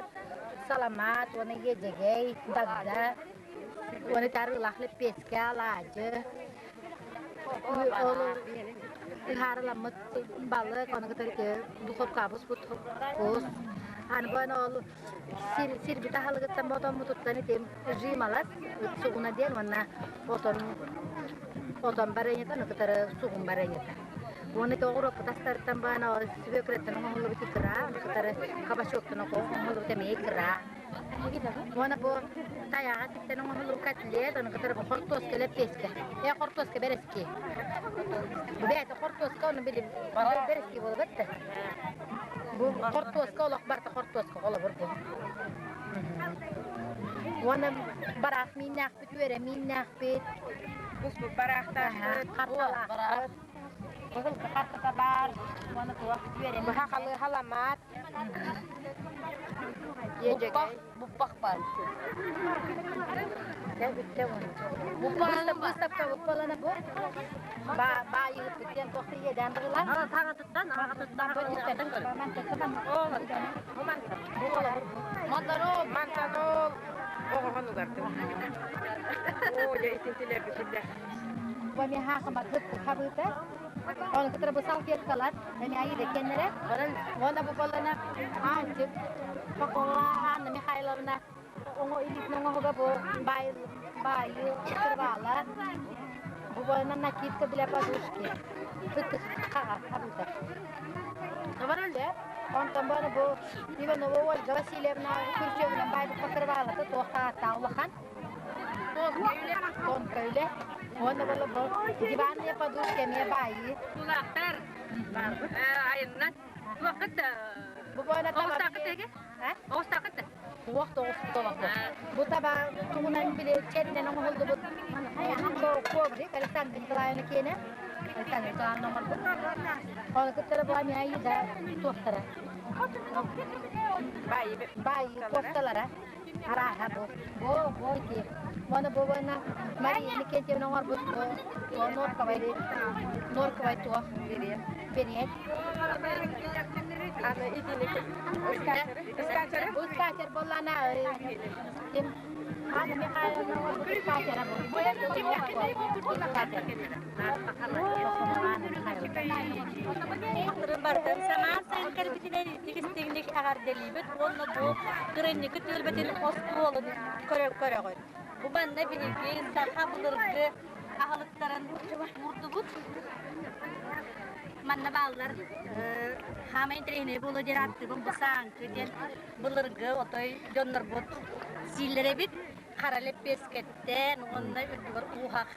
саламаат уонна иэдьэгэй дагда уонна тарыылаах лэппиэскэ алаадьы ол ыһаарыламмыт балык ону кытары духовкабыс бут кус аны бу ол сир сирбит аһылыгыттан ботоммутуттан ити жималас сугуна диэн уонна отон отон барыанньата ону кытары сугун барыанньата уонна ити оҕуруоппут астарыттан баана свеклаттан оҥоһуллубут икра ону кытары кабачоктан оҥоһуллубут эмиэ икра уонна бу тайаҕа типтэн оҥоһуллубут котлет ону кытары бу хортуоска лэппиэскэ э хортуоска бэрэски бэйэтэ хортуоска ону били бэрэски буолбат да Бу хортуоска олох барыта хортуоска холобур бу. Уонна бараах мииннээхпит, үөрэ мииннээхпит. Буспут бараахтаахпыт, харталаахпыт. Быһылка хартата баар, уонна туох үөрэ Быһа халы халамаат. Иэдьэгэй. Буппах бар. Бүттэ Буппалана выставка буппалана бу. Ба ба йыгыт диэн туох иэдээн быһылаан. Мантанол, мантанол, оҕоһон угартым. Оо, дьэ, итинтилэр бүтүллэр. Бу эмиэ хаахымат хабыыта. Оны кытары бу салфеткалар, эмиэ айыыда кэннэрэ. Уонна бу боллана Аанчык, Покова Анна Михайловна. Оҥо илиитин оҥоһуга бу баайы кырбаала. Бу буолан накидка для подушки. Сыттык хаҕа хабыта. Барылы. Онтон бары бу Иванова Ольга Васильевна күрчүөгүнэн баайбыт покрывалата туох тааттаах улахан. Тонко үлэ. Уонна була бу диванная подушка эмиэ баайыы. Кулаактар айыннан туоххут Бу буона оҕустааххыт эгэ? Оҕустааххыт да? Туох да оҕуспут олохто. Бу таба тугунан били чэринэн оҥоһуллубут коврик Александр Николаевна киэнэ. Александр Николаевна оҥорбут. Оны кыттара бу эмиэ да туохтара. Баайы кофталара. Арааһа бу. Бу бу ити. Оны бу буона Мария Никитьевна оҥорбут бу норковай норковай туох берет. Аны итини Ускатер боллана ким Анна Михайловна ускатера бу. Бардым самаан сайын кэлбитинэн итик-истиҥник эҕэрдэлиибит уонна бу кырынньыкы түөлбэтин остуолун көрө-көрөҕүт. Бу манна биһиги саха былыргы аһылыктарын уурдубут. Манна бааллар хаамай интэриэһинэй буолуо диэн ааттыыбын бу сааҥкы диэн былыргы отой дьоннорбут сииллэр эбит. Хара лэппиэскэттэн уонна үрдүгэр ууһах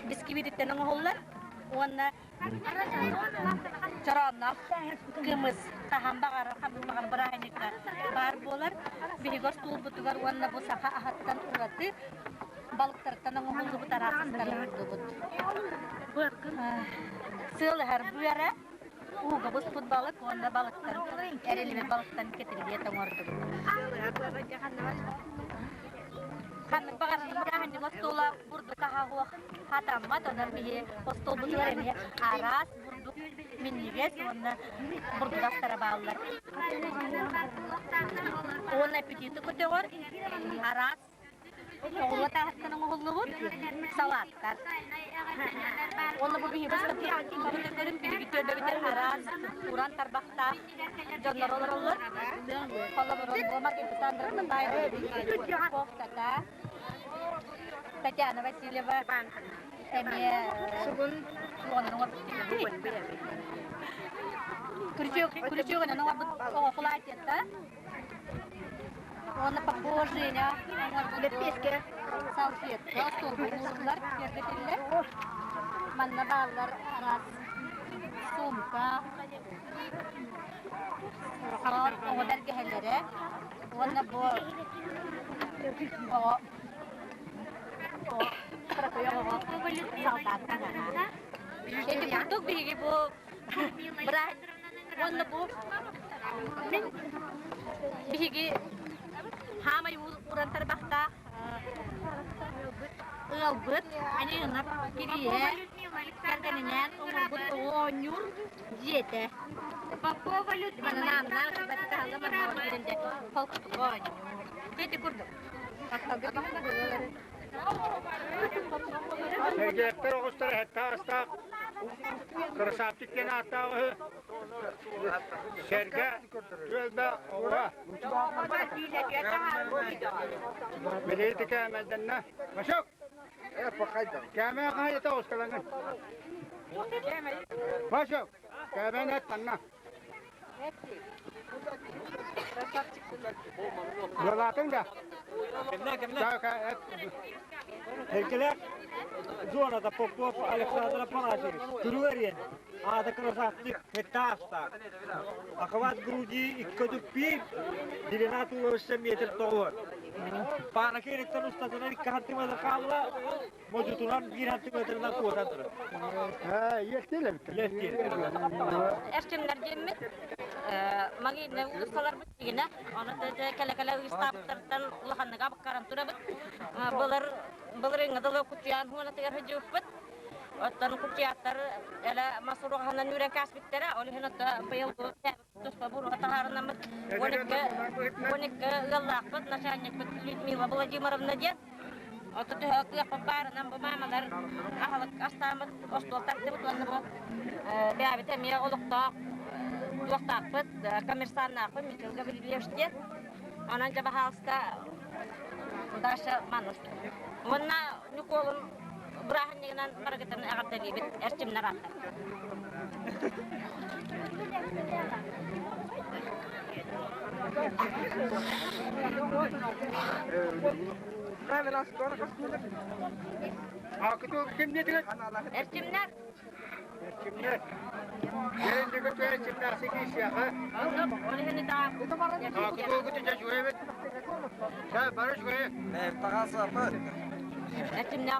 бискибиититтэн оҥоһуллар уонна чороонноох кымыс хаһан баҕарар ханнык баҕар бырааһынньыкка баар буолар. Биһиги остуолбутугар уонна бу саха аһыттан ураты балыктартан оҥоһуллубут араастары уурдубут. Сыал ыһар быара, ууга буспут балык уонна балыктан эриллибит балыктан кэтиргиэт оҥордубут. Ханнык баҕар бырааһынньык остуола бурдук аһа суох хатаммат, онон биһи остуолбутугар эмиэ араас бурдук минньигэс уонна бурдук астара бааллар. Уонна аппетиты көтөҕөр араас Оҕуруот аһыттан оҥоһуллубут салааттар. Уонна бу биһиги көрүн биһиги түөлбэбитин араас уран тарбахтаах дьоннор олороллор. Холобурун Маргарита Александровна Баева кофтата, Татьяна Васильева эмиэ сугун суонун оҥорбут. Күрүчүөгүнэн оҥорбут оҕо платьета. Уонна похожие Лэппиэскэ. Салфетка, остуолга ууруллар, киэргэтиллэр. Манна бааллар араас сумка, оҕо бэргэһэлэрэ уонна бу оҕо кыракый оҕоҕо салдаат таҥаһа. Ити курдук биһиги бу Уонна бу мин биһиги хаамай уран тарбахтаах ыалбыт Аньыынап Кирииһэ кэргэнинээн оҥорбут оонньуур дьиэтэ. Манна холкутук оонньуур. Ити курдук. Сэргээттэр оҕустара сэттэ аастаах Красавчик диэн ааттаах үһү. Сэргэ түөлбэ оҕура. Билиити кээмэлдэннэ. Машок! Кээмэй хаһайата оҕускалаҥын. Машок! Кээмэйин эт манна. Буолаатыҥ да? Эркэлээх зоната Попов Александр Афанасьевич Күрүөриэн аата красавчик хеттаастаах. Охват груди 2,5, длина туловища метр тоҕуһар. Паана киэриттэн устатынан 2 сантиметр хаалла, модьутунан биир сантиметрынан куотан турар. Эрчимнэр диэммит магийнай уулуссаларбыт дигинэ, ону кэлэ-кэлэ ыыстаабыттартан улаханнык абыккаран турабыт. Былыр былырыыҥҥы дылы кутуйаан хуонатыгар сылдьыбыппыт. Оттон кутуйааттар элэ мас уруһаһынан үүрэн кээспиттэрэ, ол иһин отто быйыл туспа буруо таһаарынаммыт 12 ыаллаахпыт, начальникпыт Людмила Владимировна диэн. Оту төһө кыахпыт баарынан бу маамалар аһылык астааммыт, остуол тардыбыт уонна бу бэйэбит эмиэ олохтоох туохтаахпыт, коммерсаннаахпыт Михаил Гаврильевич диэн. Онон дьэ баһаалыста Даша манус. Уонна Ньукуолун бырааһынньыгынан барыгытын эҕэрдэлиибит эрчимнэр ааттар. Эрчимнэр. Эрчимнэр. Эрчимнэр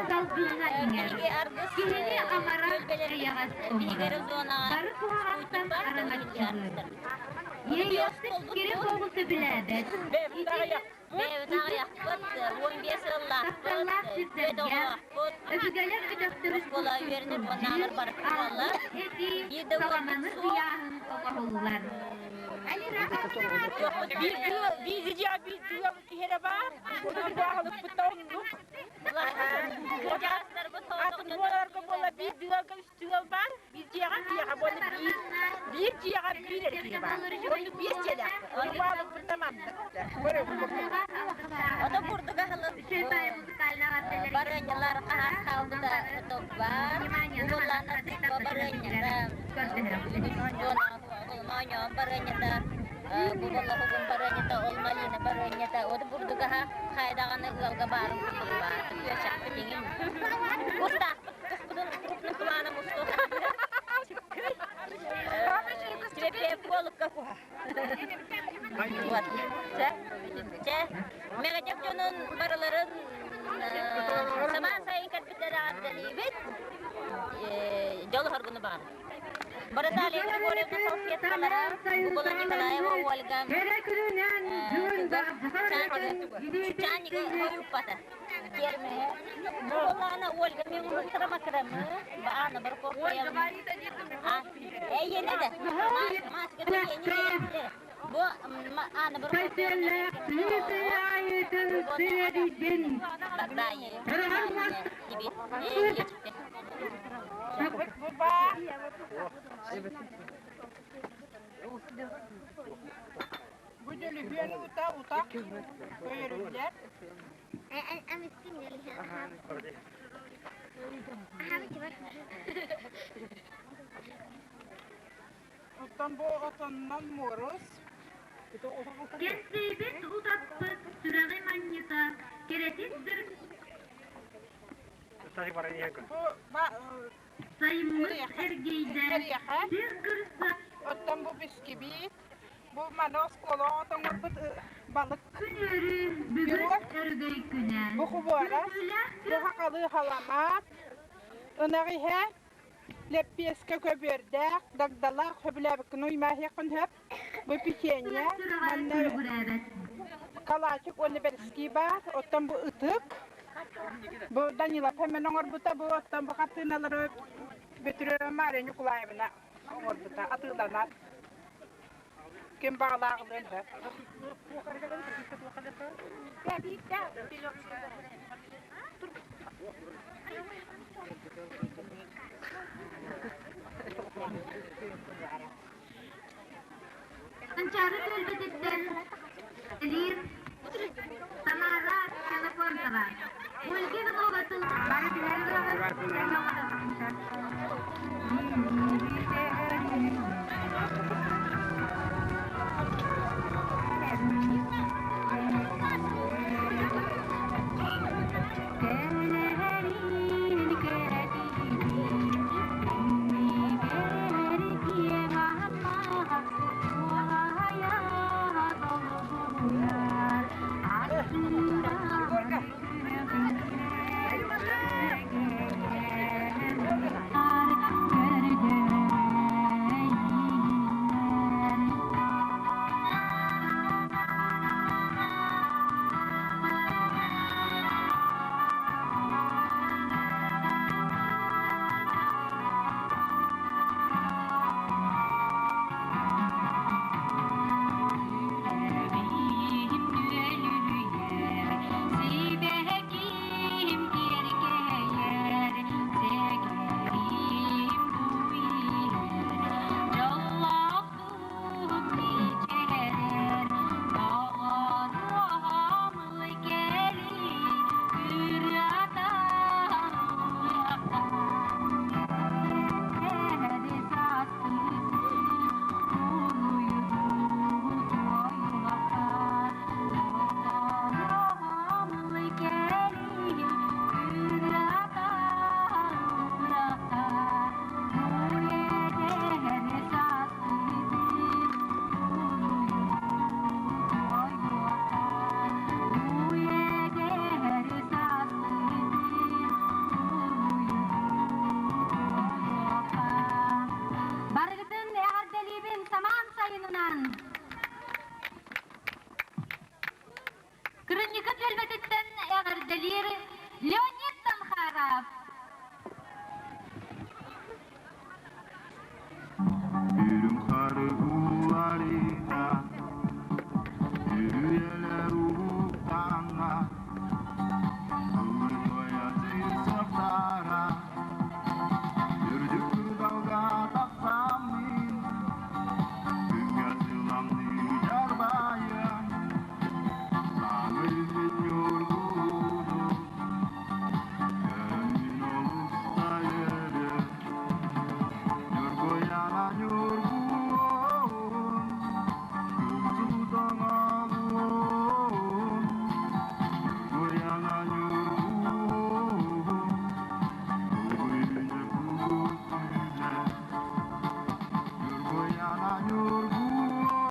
Салгыҥҥа иҥэр, киһини амарах эйэҕэс оҥорор, бары куһаҕантан араҥаччылыыр. Иэйиэхсит кири-хоҕу сөбүлээбэт, тапталлаах сирдэргэ, өбүгэлэр өтөхтөрүн курдук алгыс этии, саламаны ыйааһын оҥоһуллар. Атын буола биир дыалга үс дыал баар, биир дьиэҕэ дьиэҕэ буола биир, биир дьиэҕэ биир эркиэ баар. Оннук биэс дьиэлээх. Ону баалыкпытта маннык. Ото курдук аһылык барыанньалар хаһаас хаалбыта бар. Уоллаанар барыанньата мооньоон барыанньата бубаллаһугун барыанньата ол малина барыанньата от бурдугаһа хайдаҕаны ыалга баарын курдук баар күөчэхпит иҥин кустаахпыт куспутун крупным планом устуох куолукка куһа вот чэ Мэгэдьэк дьонун барыларын самаан сайын кэлбиттэр эҕэрдэлиибит дьол оһоргуну баҕарабыт Наталья Григорьевна салфеткалара, Укула Николаева Ольга, Чаанньыгы хойуппата. Буоллаҕына Ольга мен муктара макрамы, баана бар Эйиэнэ да. Бу аана бар Бу дөлүһүөн ута утах көйөрүллэр. Оттон бу отоннон муорус. Кэнсиэбит утаппыт сүрэҕи манньыта кэрэтин сир Сайыммыт эргийдэ, сир кырса Оттон бу бискибит, бу маны оскуола оҥорбут балык. Күн үөрүү бүгүн өрөгөй күнэ. Бу хубуора, бу хахалы халамаат, ынах иһэ, лэппиэскэ көбүөрдээх, дагдалаах хөбүлээбиккин уймааһыаххын сөп. Бу печенье, манна калачик уонна бэрэски баар, оттон бу ытык. Бу Данилов Хэмэн оҥорбута, бу оттон бу хартыыналары Бөтүрүө Мария Ньукулаевна оҥорбута, атыыланар. Ким баҕалаах ылыан сөп. Манчаары түөлбэтиттэн Барыгытын эҕэрдэлиибин самаан сайынынан! Кырынньыка түөлбэтиттэн эҕэрдэлиир Леонид Танхаров. Үрүҥ хары ууларыта, үрүйэлэр уһуктаҥҥа, ыллыгыйа сырсыктара, үрдүк кырдалга тахсаммын, күҥҥэ сыламныы дьарбайан, саҥа үүммүт ньургуһуну, көрөммүн олус да үөрүм. Ньургуйаана ньургуһун, тупсутан алуон. Ньургуйаана ньургуһун, тугу үүнэ тугу үүнэ. Ньургуйаана ньургуһун,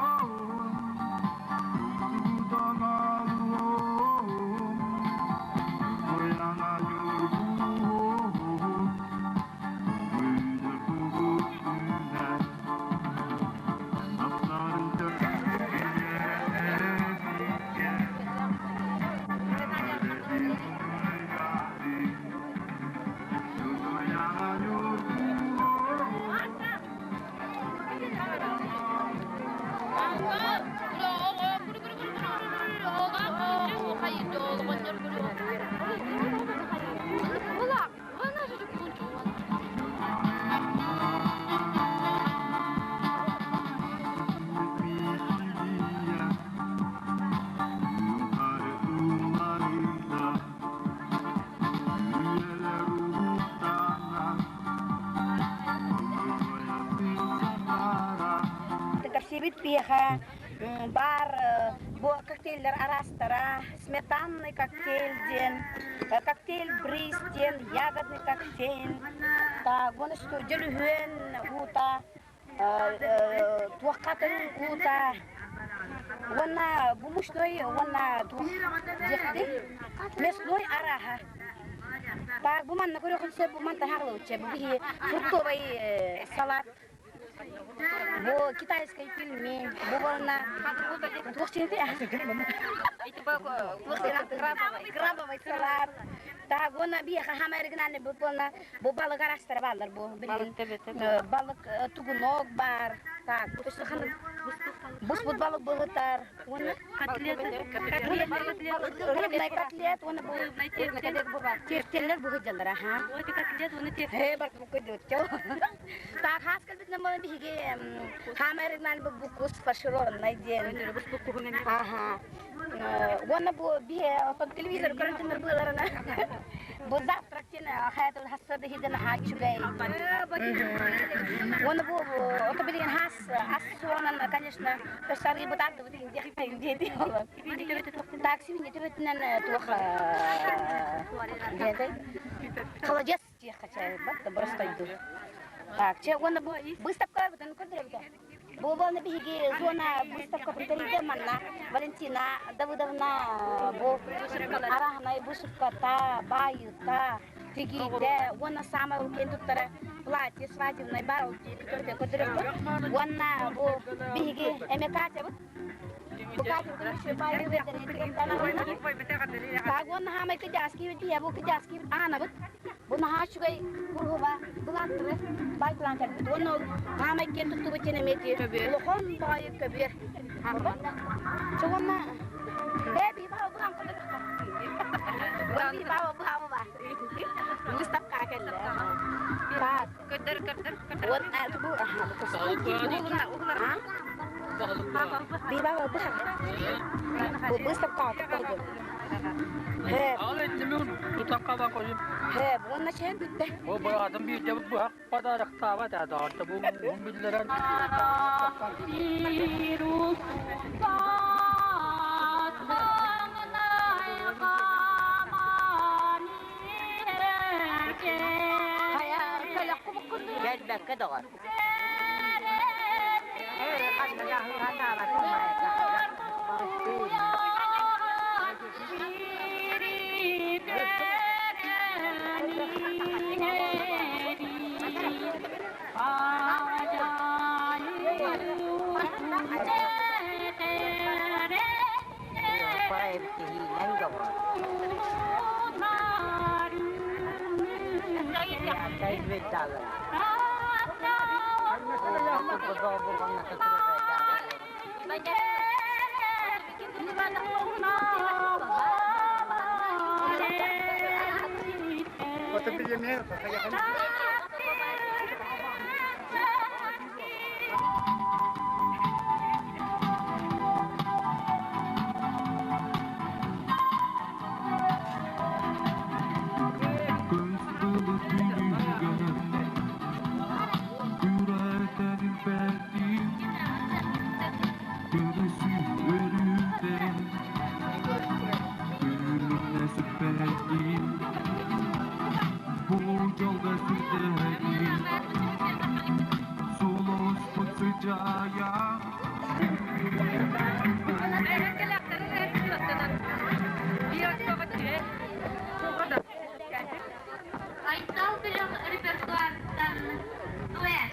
тупсутан алуон. Ньургуйаана ньургуһун, тугу үүнэ Кэпсиибит биһиэхэ баар бу коктейльлэр араастара сметанный коктейль диэн, коктейль бриз диэн, ягодный коктейль, так, дьөлүһүөн уута, туоххатын уута, уонна бумушной уонна туох диэхти мясной арааһа. Так, бу манна көрүөхүн сөп, бу мантан хаалыбытча, бу биһи фруктовый салат. Бу китайскай пельмень, бу уонна туох крабовый салат. Так, уонна биэхэ хаама оригинальный бу буолна бу балык арастара бааллар бу билигин балык тугунок баар. Так, буспут балык быһытар. Уонна рыбный котлет, уонна бу тефтеллер быһыдьаллар, аха. Э, бар Так, хаас кэлбитинэн буолан биһиги хаама оригинальный бу букус фаршированный диэн. Аха. Уонна бу биһи отон телевизор көрөн быаларына бу завтрак диэн хаятын хассады хиден аһаа үчүгэй. Уонна бу ото билигин хас ас суонан, конечно, өссө бытаардыбыт диэхпин диэти олор. Такси мине төбөтүнэн туох диэтэй? Холодец диэххэ чай бат простойду. Так, че уонна бу выставка бутан көрдөрөбүтэ. Бу буолна биһиги зона выставка бүтэрийдэ манна Валентина Давыдовна бу арааһынай вышивката, баайыта, тигиитэ уонна саамай улахан туттара платье свадебный бар көрдөрөккүт. Уонна бу биһиги эме Катябыт. Бу Катябыт Так, уонна хаамай кыдьааски бит бу кыдьааски аанабыт. Бу наһаа үчүгэй куруһуба былааттары байтылаан кэлбит. Уонна ол хаамай киэн туттубут диэн эмиэ улахан баҕайы көбүөр. Чэ уонна бээ баа бу баа бу ба. Выставка кэллэ. Так. Көрдөр, көрдөр, көрдөр. Уонна бу Би баа бу Бу выставка көрдөр. Ал эттимин тутакка ба койуп. Хэ, уонна чээн бүттэ. Бу быраатым биирдэ быһах подароктаабат адаарта бу биллерен. Gelbekке доҕор. Айтал бөлөх репертуарыттан дуэт.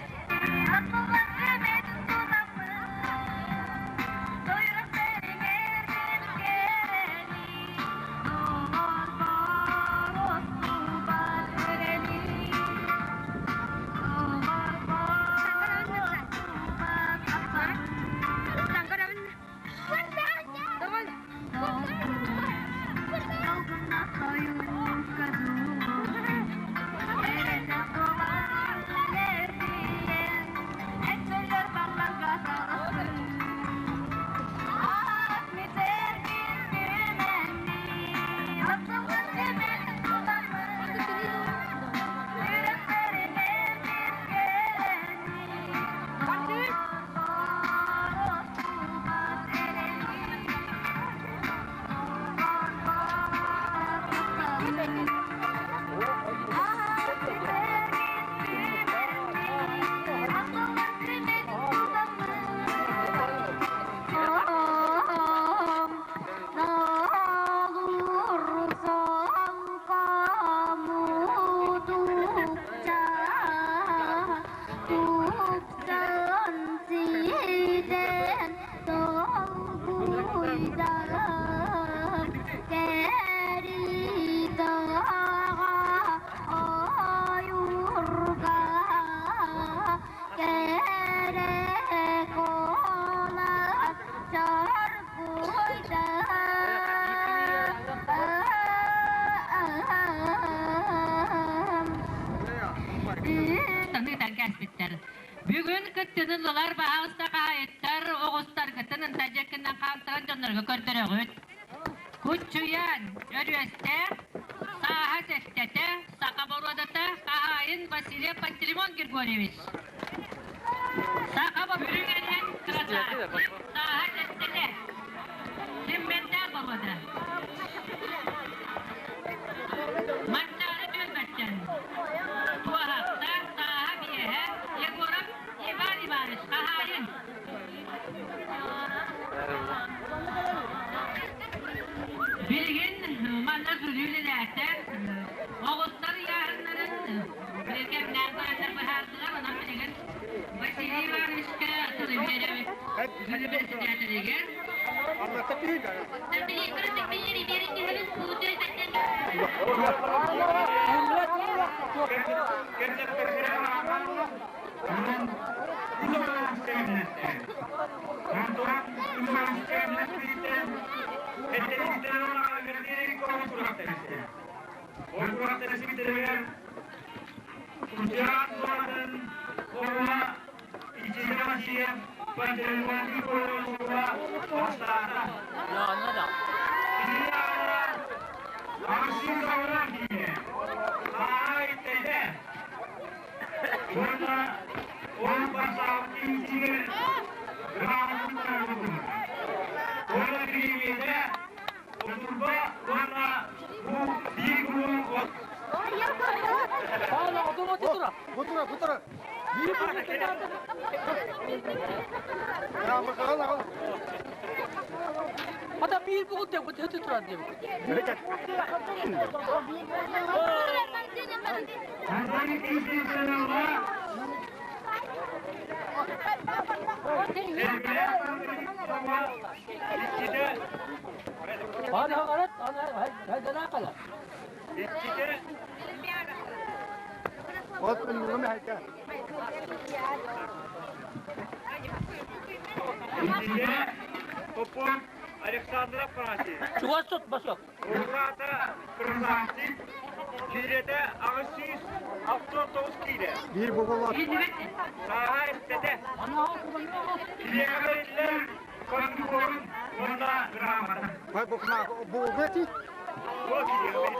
Бүгүн кыттыны лар баҕыстаха эттэр оҕустаргытын ынтажаккынан хаамтаран дьоннорго көрдөрөҕүт. Куччуйан, Өрүөстээх, Сааһа сэттэтэ, Саха боруодата, хаһаайын Васильев Пантелеймон Григорьевич. Саха үрүҥ красавчик, сааһа сэттэтэ. Симмэннээх боруода. Манчаары түөлбэттэн. Туоһахта, сааһа биэһэ, Егоров Иван Иванович, хаһаайын. Билигин манна жюри үлэлээтэ. Оҕустар ыйааһыннарын кэмнээн бараннар быһаардылар. Онон билигин Василий Ивановичка тылы биэрэбит. Жюри председателигэр. Ата биир бугут деп өтө турар деп. هذا غلط هذا لا غلط. Александра Франци. Чугас басок. Урата Франци. Киреде ағысыз авто кире. Bir buğular. Saha istede. Kireler kondukorun onda gramata. Bak bu bu ne Bu kire.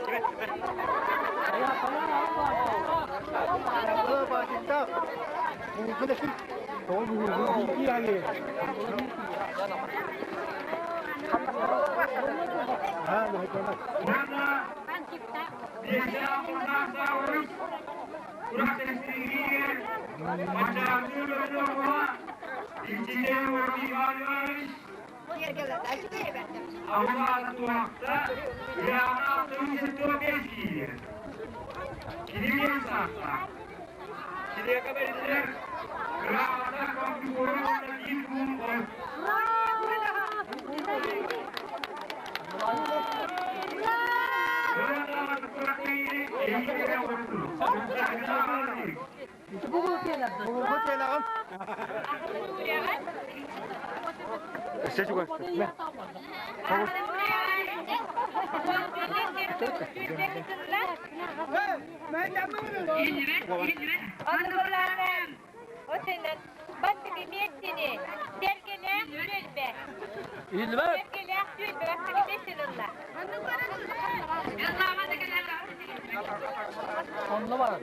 Онно бар.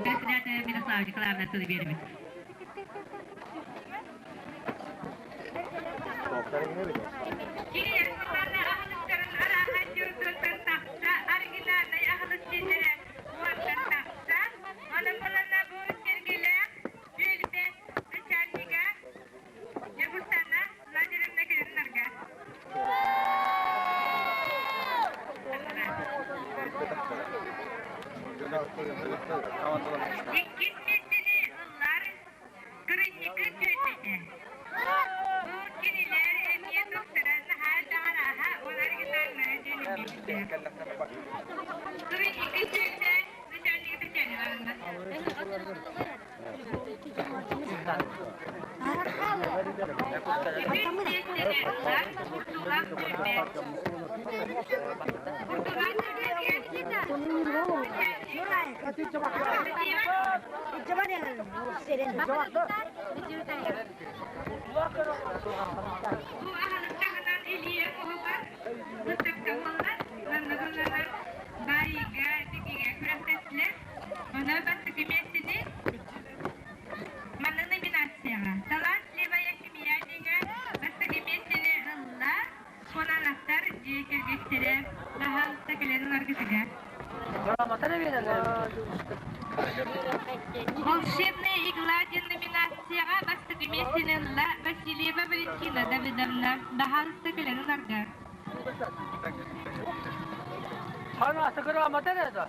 Председатель Мирослава Николаевна тылы беремит. Бу аһылык таһынан Илья оһугар быстакка буолла. Манна буллалар баайыыга, тигигэ күрэхтэстилэр. Онон бастакы миэстэни манна номинацияҕа «Талантливая семья» диэҥҥэ бастакы миэстэни ылла Куонаановтар дьиэ кэргэттэрэ баһаалыста кэлэн ыларгытыгар. «Волшебная игла» диэн номинацияҕа бастакы миэстэни ылла Васильева Валентина Давыдовна. Баһаалыста кэлэн ыларга. Ханаасы грамота эрэ да?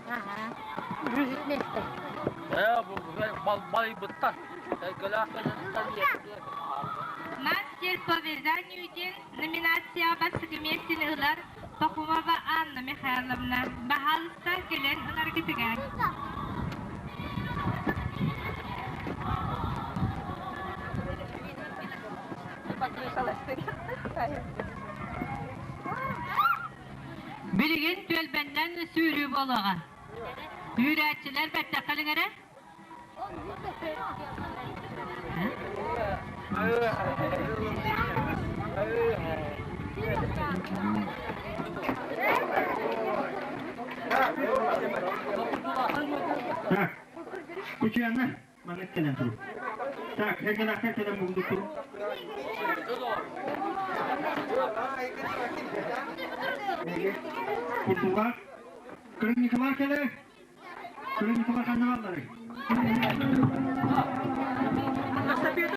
Ээ, бу балайбыттар. «Мастер по вязанию» диэн номинацияҕа бастакы миэстэни ылар Пахомова Анна Михайловна. Баһаалыста кэлэн ыларгытыгар. Билигин түөлбэннэн сүүрүү буолуоҕа. Үүрээччилэр бэттэххэ эрэ. Так, Кучуяна, маннык кэлэн тур. Так, эргэлээхтэр кэлэн бугулук тур. Курдуга, Кырын кэлэр. Кырын ханна баалларый?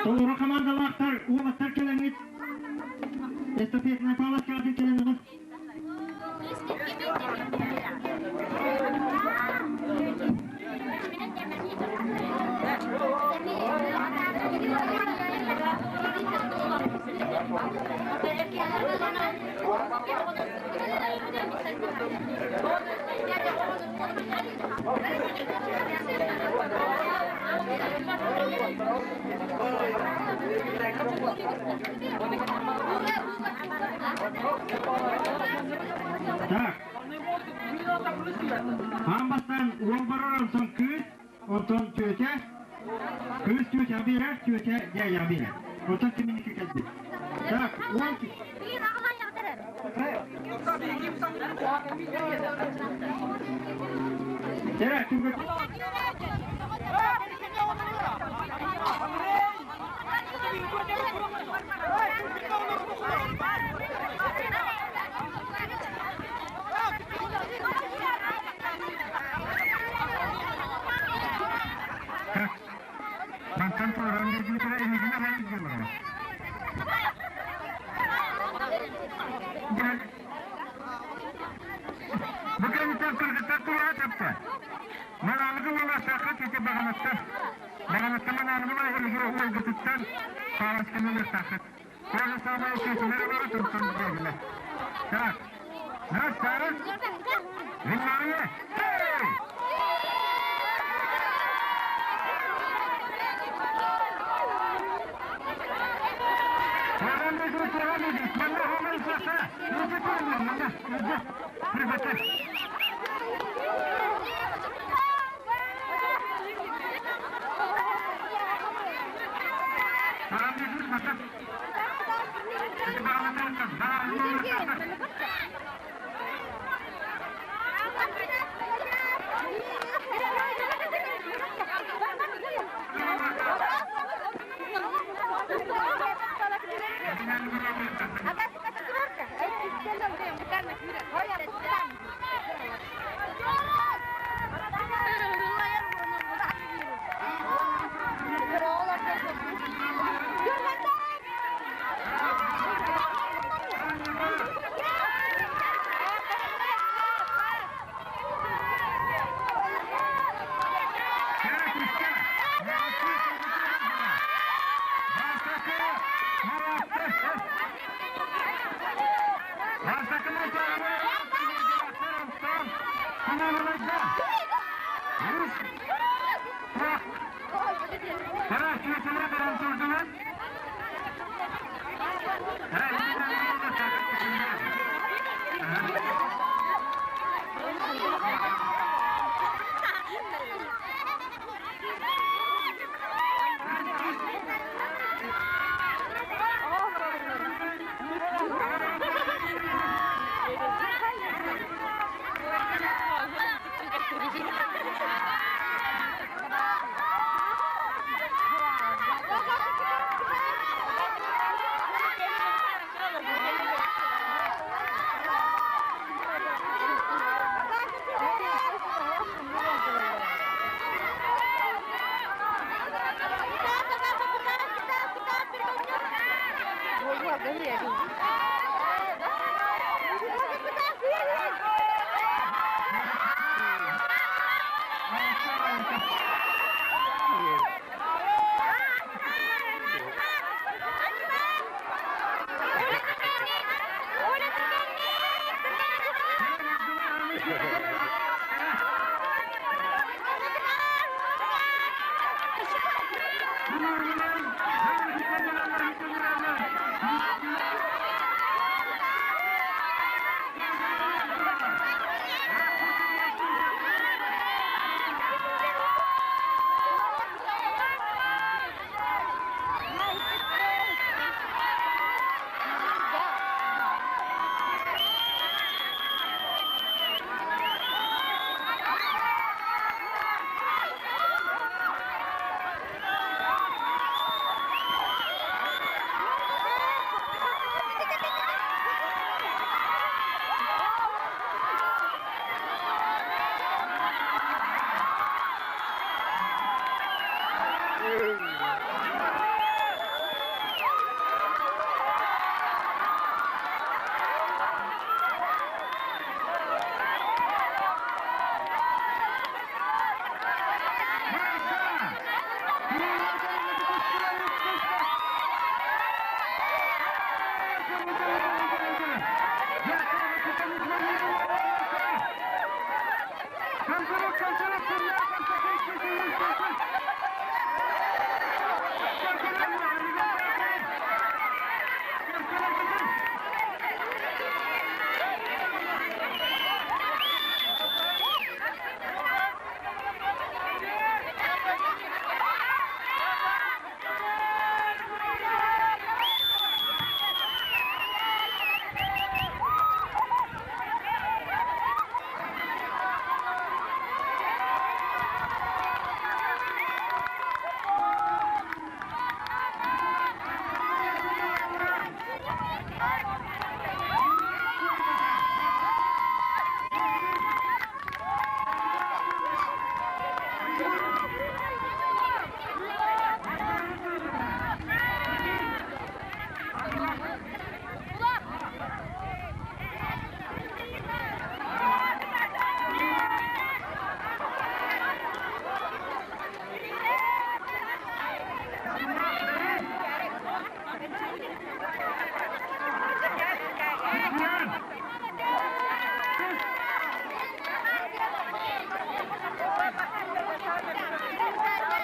Толору командалаахтар, уолаттар кэлэҥҥит. Эстафетная палочкаҕытын кэлэн ылын. Так. Аан бастаан уол барар, онтон кыыс, онтон тетя. Кыыс тетя биэрэр, тетя дядя биэрэр. Онтон киминики кэлбит. Так, уол Терә, түгел. Так. Мантан туран бербитре эһигине хайын Бу кэнниттэн кыргыттар туора тапта. Манаалыгы уолаахтаахха кити баҕанатта. Баҕанатта манаалыгы эһиги уолгутуттан палочканы ылыахтааххыт. Тоже самое кесилер олору туттан диэбилэр. Так, Настя, внимание! Эй!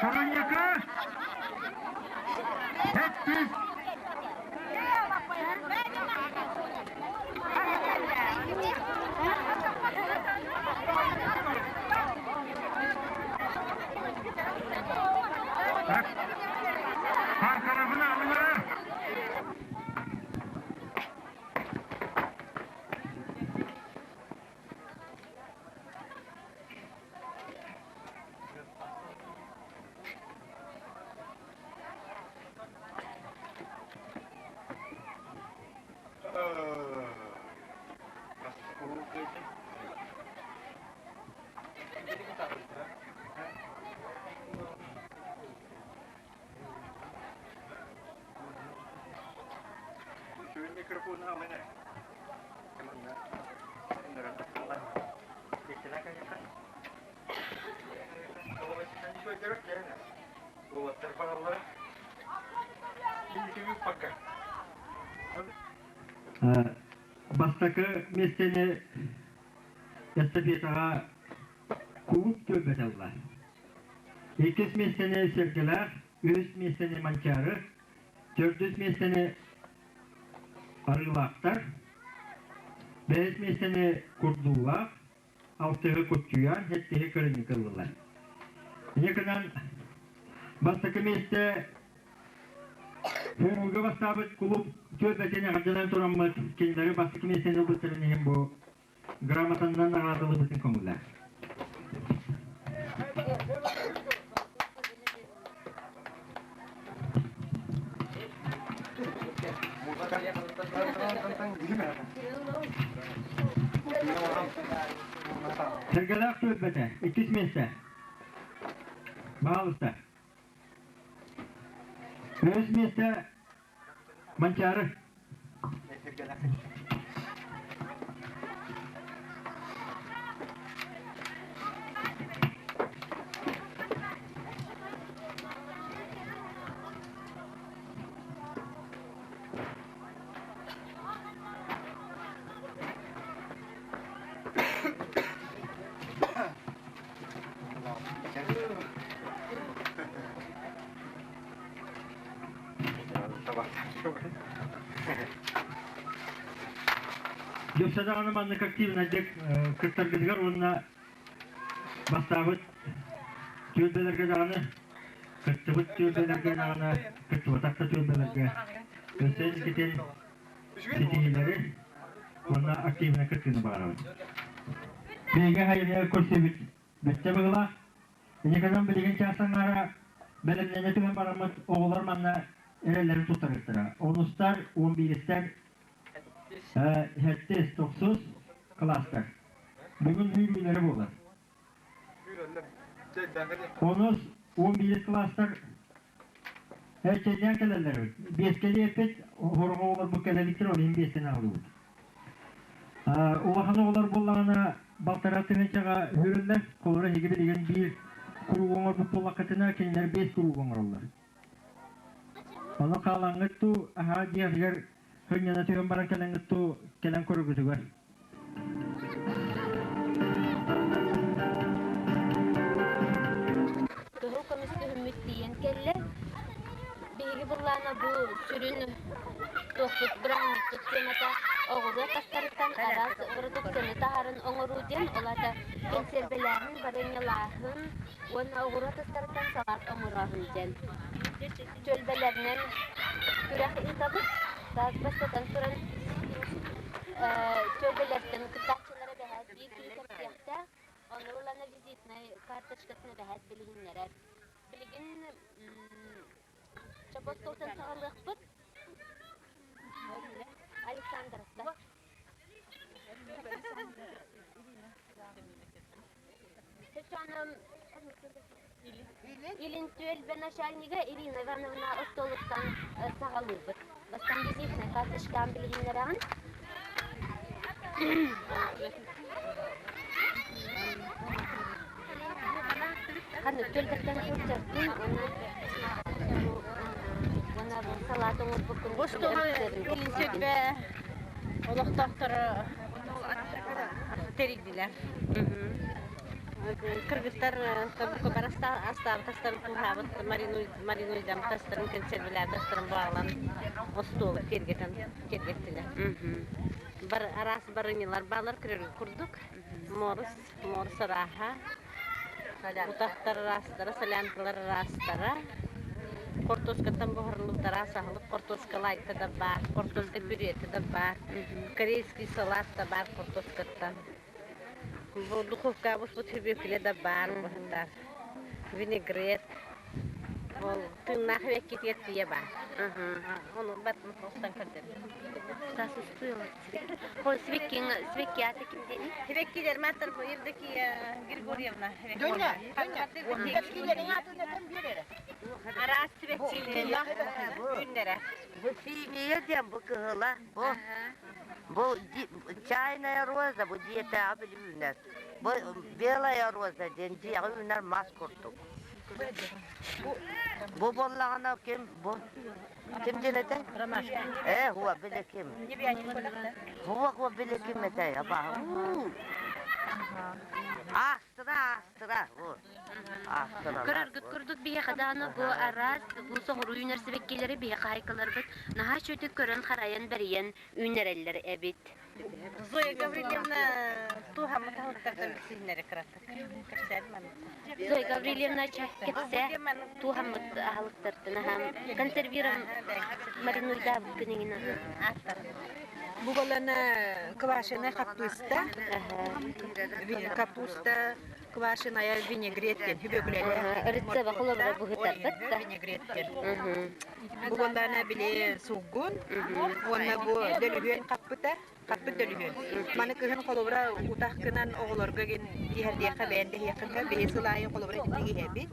Сараньяка! Хэттис! Так. Паркарабына алыңар! Бастакы миэстэни эстафетаҕа кулууп түөлбэтэ ылла. Иккис миэстэни Сэргэлээх, үһүс миэстэни Манчаары, төрдүс миэстэни Арыылаахтар, бэһис миэстэни Курдуулаах, алтыһы Куччуйаан, сэттиһи Көрүнньүк ыллылар. Инньэ гынан бастакы миэстэ Форумга бастаабыт кулууп түөлбэтин эҕэрдэлээн тураммыт, кинилэри бастакы миэстэни ылбыттарын иһин бу грамотаннан наҕараадалыыбытын көҥүллээх. Сэргэлээх түөлбэтэ, иккис миэстэ. Баҕалыста. Үһүс миэстэ Манчаары. Дьөпсө даҕаны маннык активнайдык кыттаргытыгар уонна бастаабыт түөлбэлэргэ даҕаны, кыттыбыт түөлбэлэргэ даҕаны, кыттыбатах да түөлбэлэргэ өссө инникитин ситиһиилэри уонна активнай кыттыыны баҕарабыт. Биһиги хайыһыгар көрсүбүт бүттэ быһыылаах. Инникитин билигин чаас аҥаара бэлэмнэнэ түһэн бараммыт оҕолор манна эрэллэрин туттарыахтара. Онустар, он бииристэр, сэттис, тохсус кылаастар. Бүгүн үүрүүлэрэ буолар. Онус, он биирис кылаастар чэйдээн кэлэллэр эбит. Биэскэ диэппит, сорох оҕолор бу кэлэ иликтэр, ол иһин биэстэн аҕалыбыт. Улахан оҕолор буоллаҕына балтараа тыһыынчаҕа үүрэллэр. Холобура эһиги билигин биир куруук оҥорбут буоллаххытына, кинилэр биэс куруук оҥороллор. Ону хаалаҥҥыт дуу, аһаа дьиэҕитигэр сынньана түһэн баран кэлэҥҥит дуу, кэлэн көрүгүтүгэр. Кыһыл көмүс күһүммүт тиийэн кэллэ. Биһиги былаана бу сүрүн туохпут бырааһынньыкпыт темата оҕуруот астарыттан араас бородууксуйаны таһааран оҥоруу диэн, ол аата кэнсиэрбэлээһин, барыанньалааһын уонна оҕуруот астарыттан салаат оҥорооһун диэн. Түөлбэлэринэн күрэх ыытабыт. Так, бастатан туран, түөлбэлэртэн кыттааччылара бэһээт биир киһи кэпсиэхтээх, ону ылана визитнай карточкатын эбэһээт билиһиннэрэр. Билигин Чобостолтон саҕалыахпыт. Александровна. Илин түөлбэ начальнига Ирина Ивановна остуолуттан саҕалыыбыт. Бастаан визитнай карточкаҕын билиһиннэрэҕин. Ханнык түөлбэттэн сылдьаргын уонна уонна салаат оҥорбуккун Остуолу Илин түөлбэ олохтоохторо тэрийдилэр. Кыргыттар тобукка астаабыт астарын тууһаабыт маринуйдам тастарын консервилээбит астарын баалан остуолу киэргэтэн киэргэттилэр. Бар араас барынньылар баалар көрөргө курдук. Морус, морус арааһа, утахтар араастара, солянкалар араастара. Хортуоскаттан буһарыллыбыт араас аһылык, хортуоска лайта да баар, хортуоска пюрета да баар, корейский салат да баар хортуоскаттан. Бу духовка буспут сүбүөкүлэ да баар быһыттар. Винегрет. Ол тыыннаах эбэккитигэр тиийэ баар. Ону баттын устан көрдөрдүм. Сибэккиҥ сибэкки аата ким диэний? Сибэккилэр мааттар бу Евдокия Григорьевна. Дуня, Дуня, сибэккилэриҥ аатын этэн биэр эрэ. Араас сибэккилэр үүннэрэ. Бу химия диэн бу кыһыла, бу бу чайная роза, бу дьиэтээҕи били үүнэр. Бу белая роза диэн дьиэҕэ үүнэр мас курдук. Бу буоллаҕына ким бу ким диэн этэ? Ромашка. Э, хуа били ким? Хуа хуа били ким этэ? Аба. Астра, астра. Көрөргүт курдук биһиэхэ даҕаны бу араас бу соҕуруу үүнэр сибэккилэри биһиэхэ хаһайкаларбыт наһаа үчүгүйдүк көрөн-харайан бэрийэн үүннэрэллэр эбит. Зоя Гаврильевна туһаммыт аһылыктартан билсиһиннэри кыратык. Кэпсээн маннык. Зоя Гаврильевна кэпсээ туһаммыт аһылыктартан аһаам консервиром маринуйдаабыт күнүҥүн Бу балана квашеная хаппыыста, капуста квашеная винегрет диэн хүбүөкүлэлээх. Рецеба холобура быһытарбыт да. Винегрет диэн. Бу буоллаана били сулгун уонна бу дөлүһүөн хаппыта, хаппыт дөлүһүөн. Маны кыһын холобура утах гынан оҕолорго гин иһэрдиэххэ бэйэн дэһиэххэ биһи сыл аайы холобура итинник иһэбит.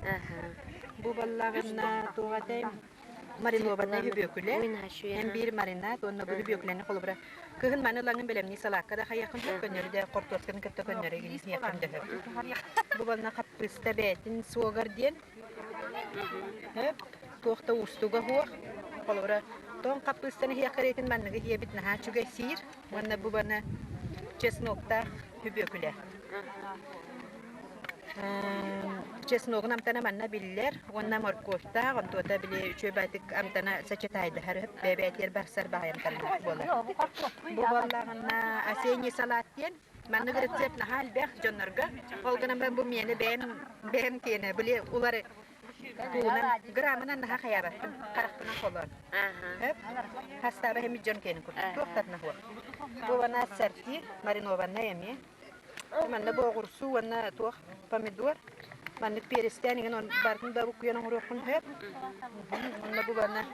Бу баллаҕына туох этэй маринованнай хүбүөкүлэ. Эн биир маринад уонна бу хүбүөкүлэни холобура кыһын маны ылаҥын бэлэмнии салаакка да хайыаххын сөп көннөрү да хортуосканы кытта көннөрү иһиэххин да сөп. Бу уонна хаппыыста бэйэтин суогар диэн сөп туох да уустуга суох. Холобура тоҥ хаппыыстаны иһиэххэ эриэтин манныгы иһиэбит наһаа үчүгэй сиир уонна бу баны чесноктаах хүбүөкүлэ. Чесногун амтана манна биллэр уонна моркуоптаах, онтуота били үчүгэй баайтык амтана сочетайдаһар бэйэтигэр барсар баҕайы амтаннаах буолар. Бу буоллаҕына осенний салат диэн маннык рецепт наһаа элбэх дьоннорго. Ол гынан баран бу миэнэ бэйэм бэйэм киэнэ били улары туунан граммынан наһаа хайаабаппын харахпынан холоон. Хастааба хэмит дьон киэнин курдук туохтарына хуох. Бу уонна ассорти маринованнай эмиэ. Манна бу оҕурсуу уонна туох помидор. Маннык перестээн иҥин барытын да буккуйан оҥоруоххун сөп. Онно бу манна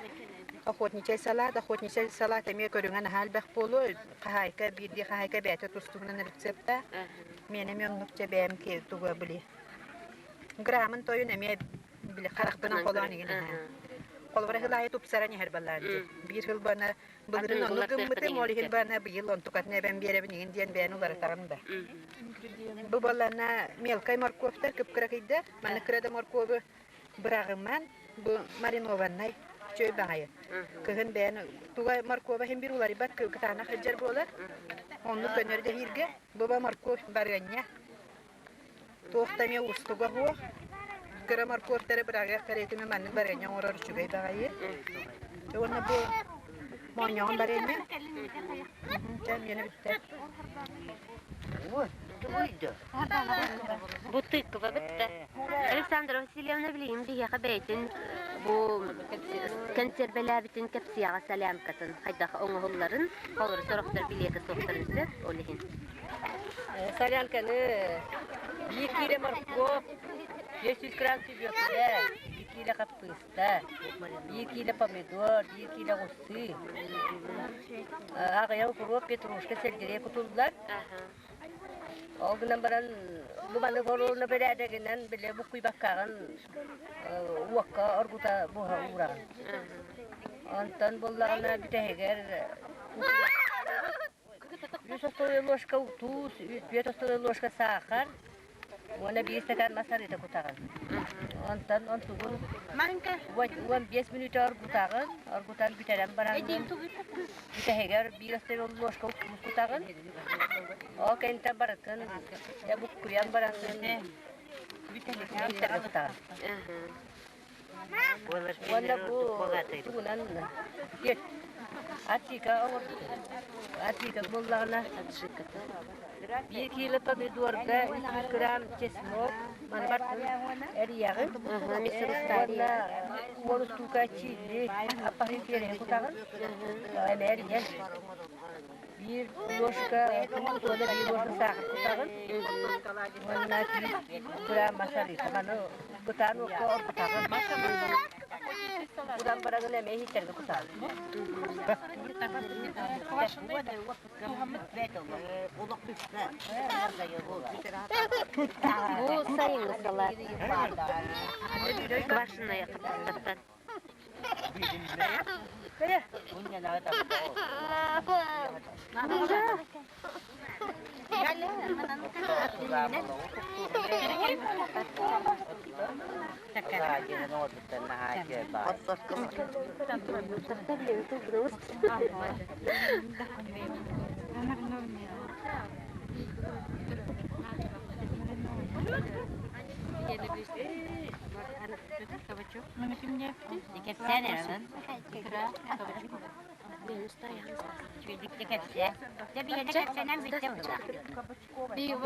охотничай салат. Охотничай салат эмиэ көрүҥэ наһаа элбэх буолуо. Хаһаайка биирдии хаһаайка бэйэтэ тус-туһунан рецепта. Миэнэ эмиэ оннук дьэ бэйэм тугу били. Грамын тойун эмиэ били харахпынан холоон иҥин аһаа. Холобура сыл аайы тупсаран иһэр балаан дии. Биир сыл бана Былырын оннук гыммытым, ол иһин бана быйыл онтукатын эбэн биэрэбин иҥин диэн бэйэни уларытаҕын да. Бу буоллана мелкай морковтар кып-кыракыйдар. Маннык кыра да моркову быраҕыман, бу маринованнай чөй баҕайы. Кыһын бэйэн туга моркова иһин бир уларыйбат кытаанах сылдьар буолар. Оннук көнөр дэһииргэ. Бу ба морковь барыанньа. Туох да эмиэ уустуга суох. Кыра моркуоптары быраҕыах кэриэтимэ маннык барыанньа оҥорор үчүгэй баҕайы. Уонна бу моонньоҕон барыанньа. Чэ, миэнэ бүттэ. Бу тыква бүттэ. Александра Васильевна билигин биһиэхэ бэйэтин бу кэнсиэрбэлээбитин кэпсиэҕэ солянкатын хайдах оҥоһулларын, холоро сорохтор билиэтэ суохтарын сөп, ол иһин. Солянканы биир киилэ моркуоп, 500 грамм сүбүөкүлэ, 2 киилэ хаппыыста, 1 киилэ помидор, 1 киилэ оҕурсуу, аҕыйах укуруоп, петрушка, сельдерей кутуллар. Ол гынан баран бу маннык оруолуна бэрээдэгинэн бile буккуйбаккаҕын уокка оргута буһа уураҕын. Онтон буоллаҕына бүтэһигэр Үс остолобуой ложка туус, түөрт остолобуой ложка саахар уонна биир стакан мас арыыта кутаҕын. Онтон онтугун 15 мүнүүтэ оргутаҕын, оргутан бүтэрэн баран бүтэһигэр биир остолобуой ложка туус кутаҕын. Ол кэнниттэн барытын буккуйан баран бүтэһигэр кутаҕын. Уонна бу тугунан аджика аджика буоллаҕына биир кило помидорга 2 грамм чеснок маны барытын эрийэҕин уонна уон устуука чили аппаһын переһи кутаҕын эмэ эрийэн биир ложка уонна биир ложка саахар кутаҕын уонна грамм мас арыыта маны бытаан уокка оргутаҕын удан барагын эмиэ иһиттэргэ кутаҕын. Бу сайыҥҥы салат. Квашеная хаппыстаттан. Кэпсээн эрэҕин.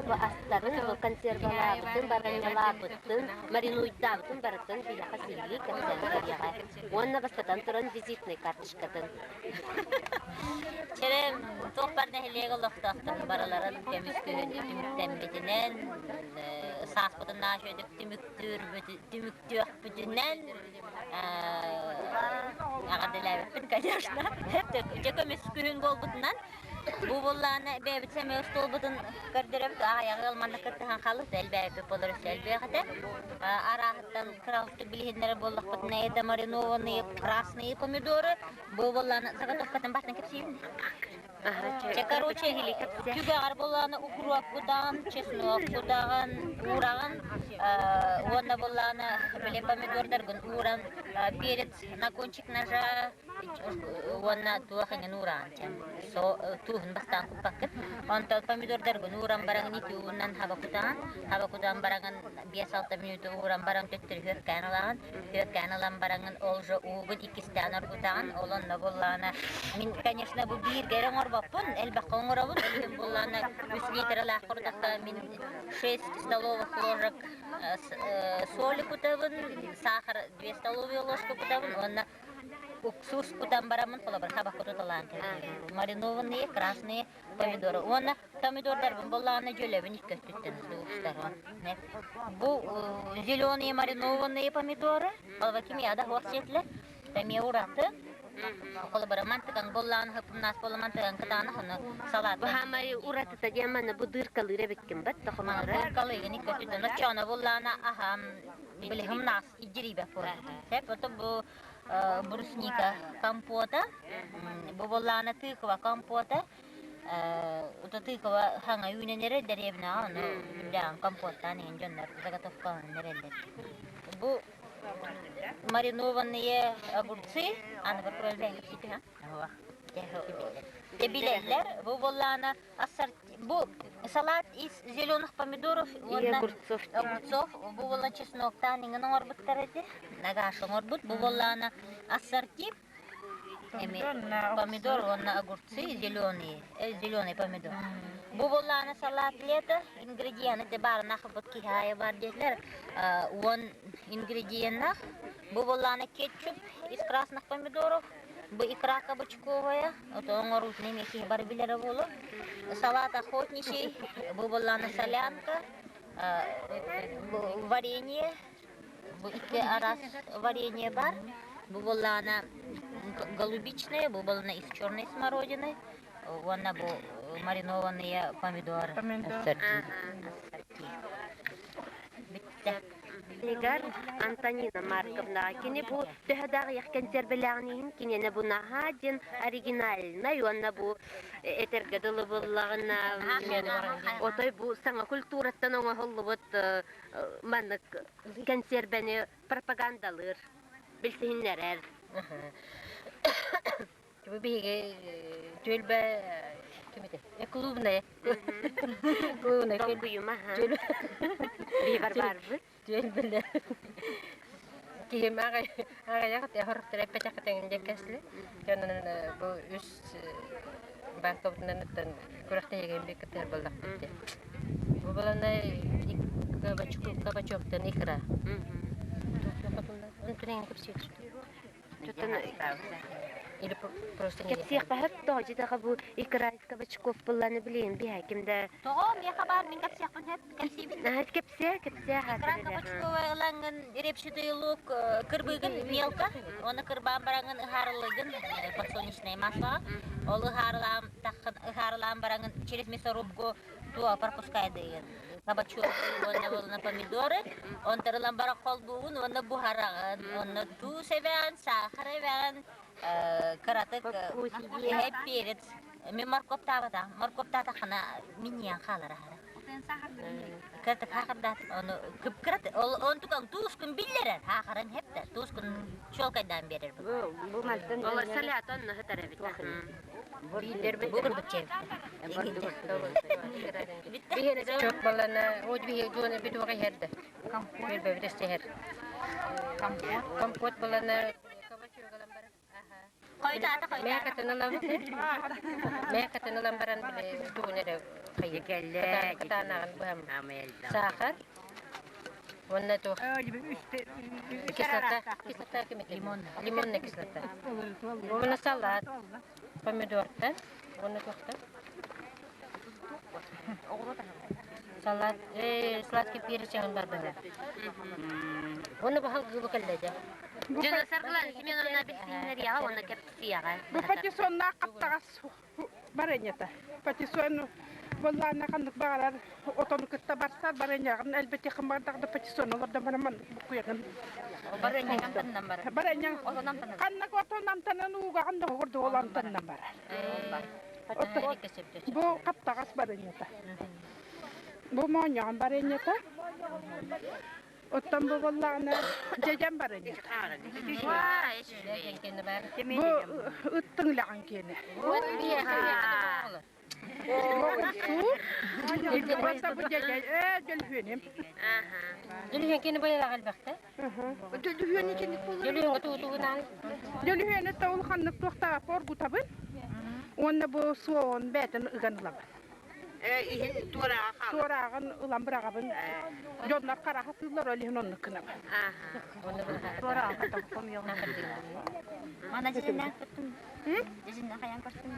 Бу астарын, консервалаабытын, баранньалаабытын, маринуйдаабытын барытын биһиэхэ сиһилии кэпсээн биэриэҕэ. Уонна бастатан туран визитнэй карточкатын. Чэрэ, туох бар нэһилиэк олохтоохторун барыларын көмүс күһүн түмүктэммитинэн, сааспытын наашөдүк түмүктүөхпүтүнэн эҕэрдэлээбиппин, конечно. Дьэ көмүс күһүн буолбутунан бу буоллаҕына бэйэбит сэмэй остуолбутун көрдөрөбүт. Аҕыйах ыал манна кыттыһан хаалбыт, элбээбиппит буолар өссө элбиэх этэ. Арааһыттан кыраҕытык билиһиннэрэр буоллахпытына, это маринованные красные помидоры. Бу буоллаҕына заготовкатын бартан кэпсиибин. Чэ, короче, түгэҕэр буоллаҕына укроп кутаҕын, чеснок кутаҕын, уураҕын уонна буоллаҕына били помидордаргын ууран, перец на кончик ножа. Уонна туох иҥин уураан со тууһун бастаан куппаккын. Онтон помидордаргын ууран бараҥын ити уунан хаба кутаҕын. Хаба кутан бараҥын 5-6 мүнүүтэ ууран баран төттөрү күөккээн ылаҕын. Күөккээн ылан бараҥын ол же уугун иккистээн оргутаҕын. Ол онно буоллаҕына мин, конечно, бу бииргэ эрэ оҥорбоппун, элбэххэ оҥоробун. Ол буоллаҕына үс литрэлээх курдакка мин 6 столовых ложек соли кутабын, сахар 2 столовые ложка кутабын уонна уксус кутан бараммын холобур хабах кутуталаан кэбиһэбин. Маринованные красные помидоры. Уонна помидордарбын буоллаҕына дьөлөбүн икки өттүттэн двух сторон. Бу зеленые маринованные помидоры, холобур кимиада хуох сиэтилэр, эмиэ ураты. Холобура мантыган буоллаҕына хыппымнаас буолла мантыган кытаанах ону салат. Бу хаамай уратыта диэн манна бу дыркалыыр эбиккин бат тохоморо. Дыркалыыгын икки өттүттэн оччоҕуна буоллаҕына аһам билиһим нас иддирийбэт буолар. Сеп ото бу брусника компота, бу буоллаҕына тыква компота, ото тыква хаҥа үүнэн эрэр дэриэбинэҕэ ону үрдээн компоттаан иһин дьоннор заготовкаланан эрэллэр. Бу маринованные огурцы, аны Билэллэр, бу буоллаҕына бу салат из зеленых помидоров уонна огурцов. Огурцов, бу буолла чесноктаан иҥин оҥорбуттар этэ, нагаш оҥорбут, бу буоллаҕына ассорти помидор уонна огурцы зеленые, зеленый помидор. Бу буоллаҕына салат лето, ингредиенты де баарынах бут киһи бар диэтилэр, уон ингредиеннах. Бу буоллаҕына кетчуп из красных помидоров, бу икра кабачковая, ото оҥоруутун эмиэ киһи бары билэрэ буолуо. Салат охотничий, бу буоллаҕына солянка, варенье, бу икки араас варенье бар. Бу буоллаҕына голубичное, бу буоллаҕына из черной смородины, уонна бу маринованные помидоры. Ассорти. Бүттэ. Нигар Антонина Марковна кини бу төһө да аҕыйах кэнсиэрбэлээҕин иһин киниэнэ бу наһаа диэн оригинальнай уонна бу этэргэ дылы буллаҕына отой бу саҥа культураттан оҥоһуллубут маннык кэнсиэрбэни пропагандалыыр, билсиһиннэрэр. Бу биһиги түөлбэ кимите? Клубная. Клубная. Долгуйума, Биһи барбарбыт. Түөлбэлэр. Киһим аҕыйах хорохтор эппэтэхтэҥин диэн кэсле. Дьонун бу үс банкабытынан оттон күрэхтэһиигэ би кыттыһар буоллахпыт диэн. Бу балана кабачоктан икра. Онтун кэпсиир. Кэпсиэхпэһэп тоҕо дьитэҕэ бу икра из кабачков булланы билиэн биһэ ким да Тоҕо миэхэ баар мин кэпсиэхпин сөп кэпсиибин. Кэпсиэ кэпсиэ Икра кабачковая ылаҥҥын репчатый лук кырбыыгын мелко, оны кырбаан бараҥын ыһаарылыгын подсолнечное масло. Ол ыһаарылаан таххын ыһаарылаан бараҥын через мясорубку туа пропускайдыгын. Кабачок уонна уонна помидоры, онтон баран холбуугун уонна буһараҕын, уонна туус эбэҕин, саахар эбэҕин, кыратык эһэ перец. Мин моркуоптаабатах, моркуоптаатаххына минньийэн хаалар аһара. Кыратык хаахырдаат, ону кып-кырат, ол онтукаҥ туускун биллэрэр, хаахарын хепте, туускун чуолкайдаан биэрэр. Бу мантан Ол салата онно сытар эбит. Бу курдук Чөк балана, от биһи дуона битуга иһэрдэ. Бөлбөбүт эстиһэр. Компот балана Мэ катыналан баран тугун эрэ кытаанаҕын быһам саахар уонна туох кислота кислота кимите лимонная кислота уонна салат помидортан уонна туохтан салат сладкий перец бар быһа уонна баһал гыбы кэллэдэ Дьоно Саргылана Семеновна билсиһиннэриэҕэ уонна кэпсиэҕэ. Бу патиссоннаах хаптаҕас барыанньата. Патиссон буоллаана ханнык баҕарар отону кытта барсар барыанньаҕын элбэтиэххин баҕардах да патиссон олордон баран маннык буккуйаҕын. Барыанньаҥ амтанынан барар. Барыанньаҥ ханнык отон амтанан уугаҕын да курдук ол амтанынан барар. Бу хаптаҕас барыанньата. Бу моонньоҕон барыанньата. Оттон бу буоллаҕына дьэдьэн барынньык. Бу ыттыҥ лэҕин киэнэ. Бу бу дьэдьэн ээ дьөлүһүөнүм. Дьөлүһүөн кини байылаах элбэхтэ. Дьөлүһүөнү киник буолар. Дьөлүһүөнгө туутугунан. Дьөлүһүөнү та улаханнык туохтаах оргутабын. Уонна бу суоҕун бээтин ыган ылабын. Иһин туорааҕа хаалар. Туорааҕын ылан быраҕабын. Дьоннор хараха тыыллар ол иһин оннук гынабын. Мана дьизиннээх көртүм. Дьизиннээх хайан көртүм.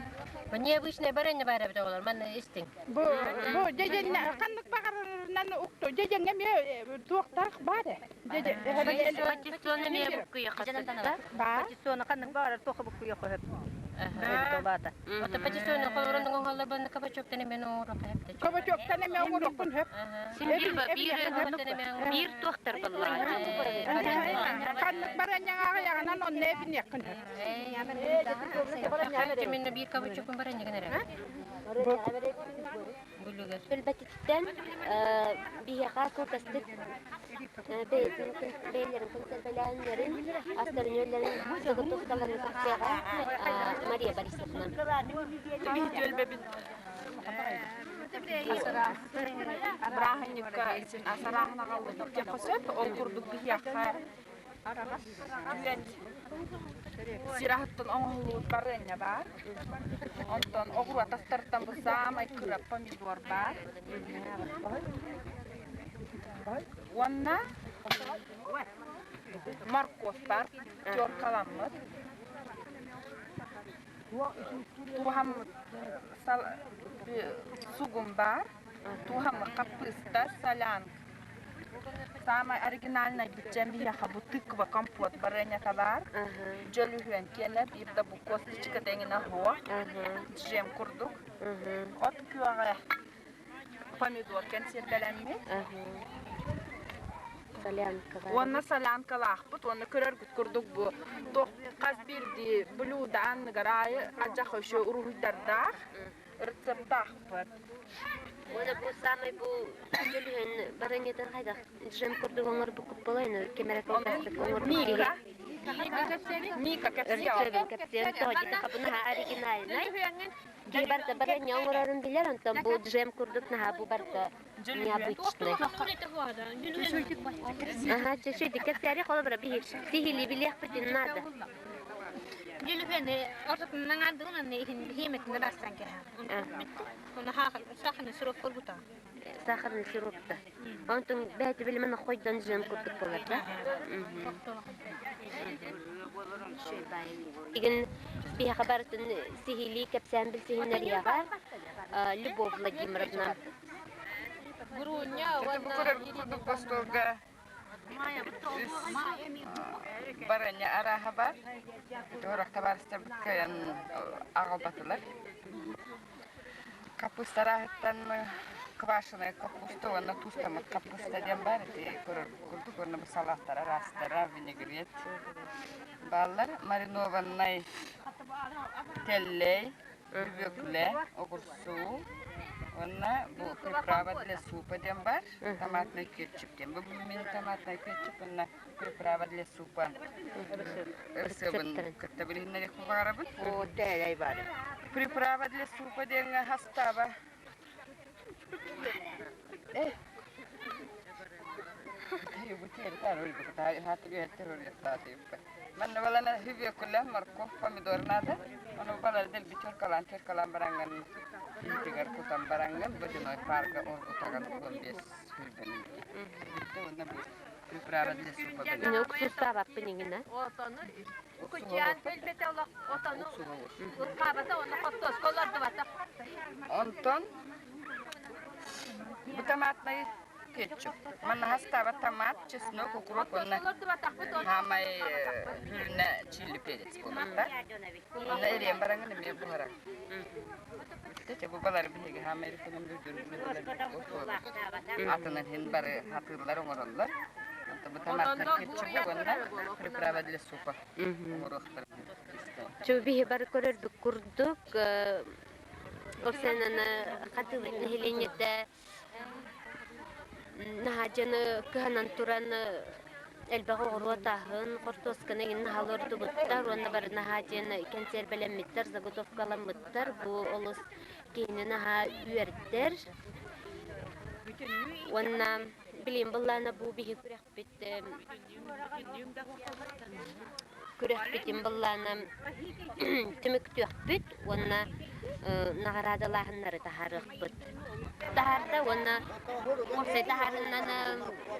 Бу необычный бараньа баар эбит оҕолор, манна истиҥ. Бу бу дьэдьэннэ ханнык баҕарарынан укту дьэдьэҥҥэ эмиэ туохтаах баар ээ. Патиссоны эмиэ буккуйа хасытта. Патиссоны ханнык баҕарар туохха буккуйа хөп. Ото патиссоны холорон оҥоһоллор буонна кабачоктан эмиэ оҥоруохха сөп. Кабачоктан эмиэ оҥоруохпун сөп. Биир туохтар баллаҕа. Ханнык баранньаҥа аҕыйаҕынан онно эбиниэххин сөп. Минна биир кабачокун баранньагын эрэ. Өлбөтүттэн биһиэхэ кылгастык бэйэтин бэйэлэрин консервэлээннэрин, астарын-үөллэрин заготовкаларын кэпсиэҕэ Мария Борисовна. Бырааһынньыкка асарааһын аҕаллыбыт диэххэ сөп. Ол курдук биһиэхэ Сир аһыттан оҥоһуллубут барыанньа баар. Онтон оҕуруот астарыттан бу саамай кыра помидор баар. Уонна морковь баар, теркаламмыт. Туһаммыт сугун баар, туһаммыт хаппыыста, солянка. Саамай оригинальнай бүтчэн биһиэхэ бу тыква компот барыанньата баар. Дьөлүһүөн киэнэ биир да бу косточка тэҥинэ суох. Джем курдук. От күөҕэ помидор кэнсиэрбэлэммит. Уонна солянкалаахпыт уонна көрөргүт курдук бу туох хас биирдии блюдо анныгар аайы адьах өшө уруһуйдардаах рецептаахпыт. Уонна бу самай бу дьөлүһүөн баранньатын хайдах джем курдук оҥорбуккут буолайын ким эрэ кылгастык оҥорбут Мика. Мика кэпсиэҕэ. Кэпсиэн тоҕо диэтэххэ бу наһаа оригинальнай. Киһи барыта барыанньа оҥорорун билэр, онтон бу джем курдук наһаа бу барыта необычный. Ага, чуть-чуть кэпсээри холобура биһи сиһилии билиэхпитин наада. Дьүлүһүөнү ортотунан аҥаардыгын уонна иһин хиэмэтинэ барсан кэһэн. Оны сахарный сироп курбута. Сахарный сиропта. Онтон бэйэтэ билимэн хойдон джем курдук болар да? Игин биһиэхэ барытын сиһилии кэпсээн билсиһиннэриэҕэ Любовь Владимировна. Это бу көрөргүт курдук остуолга үс барыанньа арааһа бар. Туорах табаарыстарбыт кыайан аҕалбатылар. Капуста арааһыттан квашеная капуста уонна туустаммыт капуста диэн баар ити көрөргүт курдук уонна бу салааттар араастара винегрет бааллар. Маринованнай тэллэй, Бүбүөкүлэ, огурсуу уонна бу приправа для супа диэн баар, томатный кетчуп диэн. Бу мин томатный кетчуп уонна приправа для супа ырысыабын кытта билиһиннэриэхпин баҕарабын. Приправа для супа диэҥҥэ хастааба Манна балана хүбүөкүлэ, морковь, помидор наада. Ону балар дэлби теркалаан бараҥҥын иитигэр кутан бараҥҥын водяной парга оргутаҕын 15 сүүрбэни. Бүттэ уонна бу приправа для супа Ну, уксустаабаппын иҥинэ. Кучуйан өлбөтө олох отону уркаабата уонна хортуоска олордубата. Онтон бу томатный кетчуп. Манна хастаабат томат, чеснок, укроп уонна хаамай хүрүнэ чили перец буолар. Онно эриэн бараҥын эмиэ буһарар. Бүттэ бу балары биһиги хаамай рекомендуйдур Атынан хин бары хатыыллар оҥороллор. Онтон бу томатный кетчуп уонна приправа для супа оҥоруохтара. Чу биһи бары көрөрбүт курдук Оксананы хатыыбыт нэһилиэнньэтэ. Наһаа дьону кыһанан туран элбэх оҕуруот аһын, хортуосканы иҥин наһаа олордубуттар уонна бары наһаа диэн кэнсиэрбэлэммиттэр, заготовкаламмыттар. Бу олус киһини наһаа үөрдэр. Уонна билим былаана бу биһи күрэхпит күрэхпитин былаана түмүктүөхпүт уонна наҕараадалааһыннары таһаарыахпыт. Таһаарда уонна уопсай таһаарынан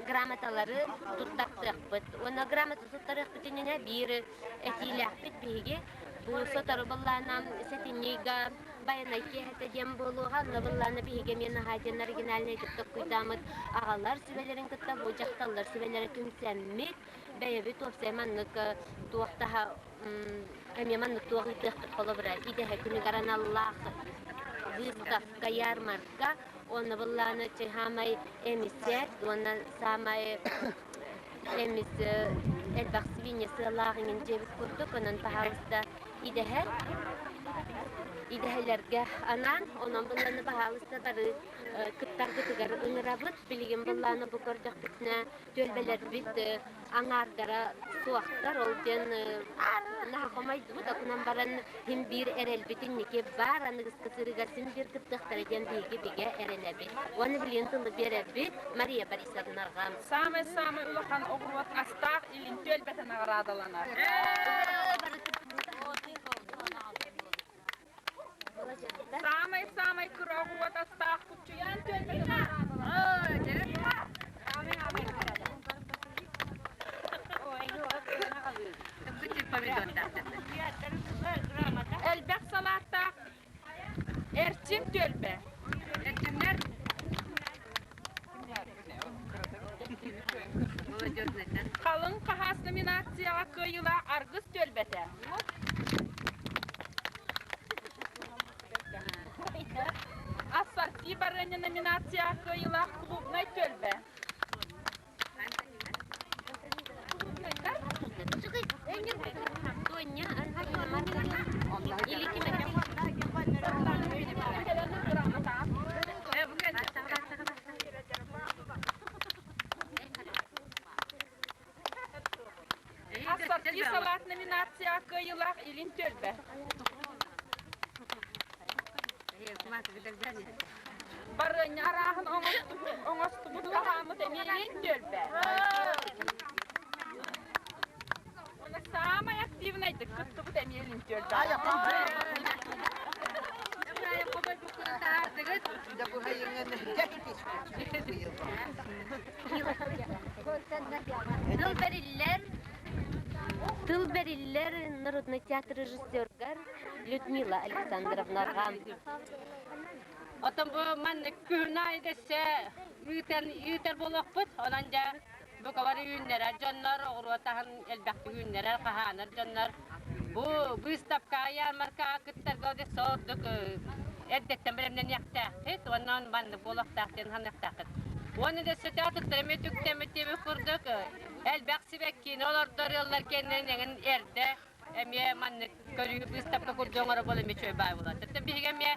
грамоталары туттартыахпыт. Уонна грамота туттарыахпыт иннинэ биир этиилээхпит биһиги. Бу сотору былаанан сэтинньига Байанай киэһэтэ диэн буолуоҕа. Онно былаана биһиги эмиэ наһаа диэн оригинальнай толкуйдааммыт аҕалар сүбэлэрин кытта бу дьахталлар сүбэлэрэ түмсэммит бэйэбит уопсай маннык туох таһа эмиэ маннык туох ыытыахпыт холобура идэһэ күнүгэр аналлаах выставка ярмарка уонна былааны саамай эмисэт уонна саамай эмис элбэх свинья сыалаах иҥин дьиэбит курдук онон пожалуйста идэһэ идэһэлэргэ анаан онон былааны баһаалыста бары кыттаргытыгар ыҥырабыт билигин былааны бу көрдөхпүтүнэ түөлбэлэрбит аҥаардара суохтар ол диэн наһаа хомойдубут окунан баран син биир эрэлбит инники баар аныгыскы сырыыга син биир кыттыахтара диэн биһиги бигэ эрэнэбит уонна билигин тылы биэрэбит Мария Борисовнаҕа Саамай-саамай улахан оҕуруот астаах илин түөлбэтэ наҕараадаланар. Саамай-саамай кыра оҕуруот астаах Куччуйаан түөлбэтэ наҕараадаланар. Элбэх салааттаах Эрчим түөлбэ. Эрчимнэр Халыҥ хаһаас номинацияҕа кыайыылаах Аргыс түөлбэтэ. Ассорти барыанньа номинацияҕа кыайыылаах клубнай түөлбэ. Ассорти салаат номинацияҕа кыайыылаах Илин түөлбэ. Барыанньа арааһын оҥостубут хаһааммыт эмиэ илин түөлбэ. Уонна саамай активнайдык кыттыбыт эмиэ илин түөлбэ. Тыл бэриллэр, тыл бэриллэр народный театр режиссергар Людмила Александровнаҕа. Отон бу маннык күһүн аайы дэссе ыытан ыытар буолуохпут. Онон дьэ бука бары үүннэрэр дьоннор, оҕуруот аһын элбэхтик үүннэрэр, хаһаанар дьоннор бу быыстапкаҕа, ярмаркаҕа кыттарга дэссе ордук эрдэттэн бэлэмнэниэхтээххит уонна маннык буолуохтаах диэн саныахтааххыт. Уонна дэссе театртар эмиэ түктэммит диэбит курдук элбэх сибэккини олордор ыаллар кэннинэн эҥин эрдэ эмиэ маннык көрүү быыстапка курдук оҥоро буола эмиэ үчүгэй баай буолар. Оттон биһиги эмиэ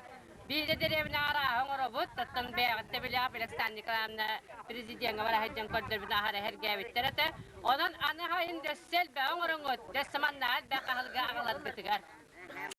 биирдэ дэриэбинэ арааһы оҥоробут. Оттон бэйэҕиттэ билэҕит Александр Николаевна президеҥҥэ бара сылдьан көрдөрбүт аһара эһэргээбиттэр этэ. Онон аны хайын дөссө элбэҕи оҥороҥҥут, дөссө маннаҕа элбэх аһылыгы аҕаларгытыгар.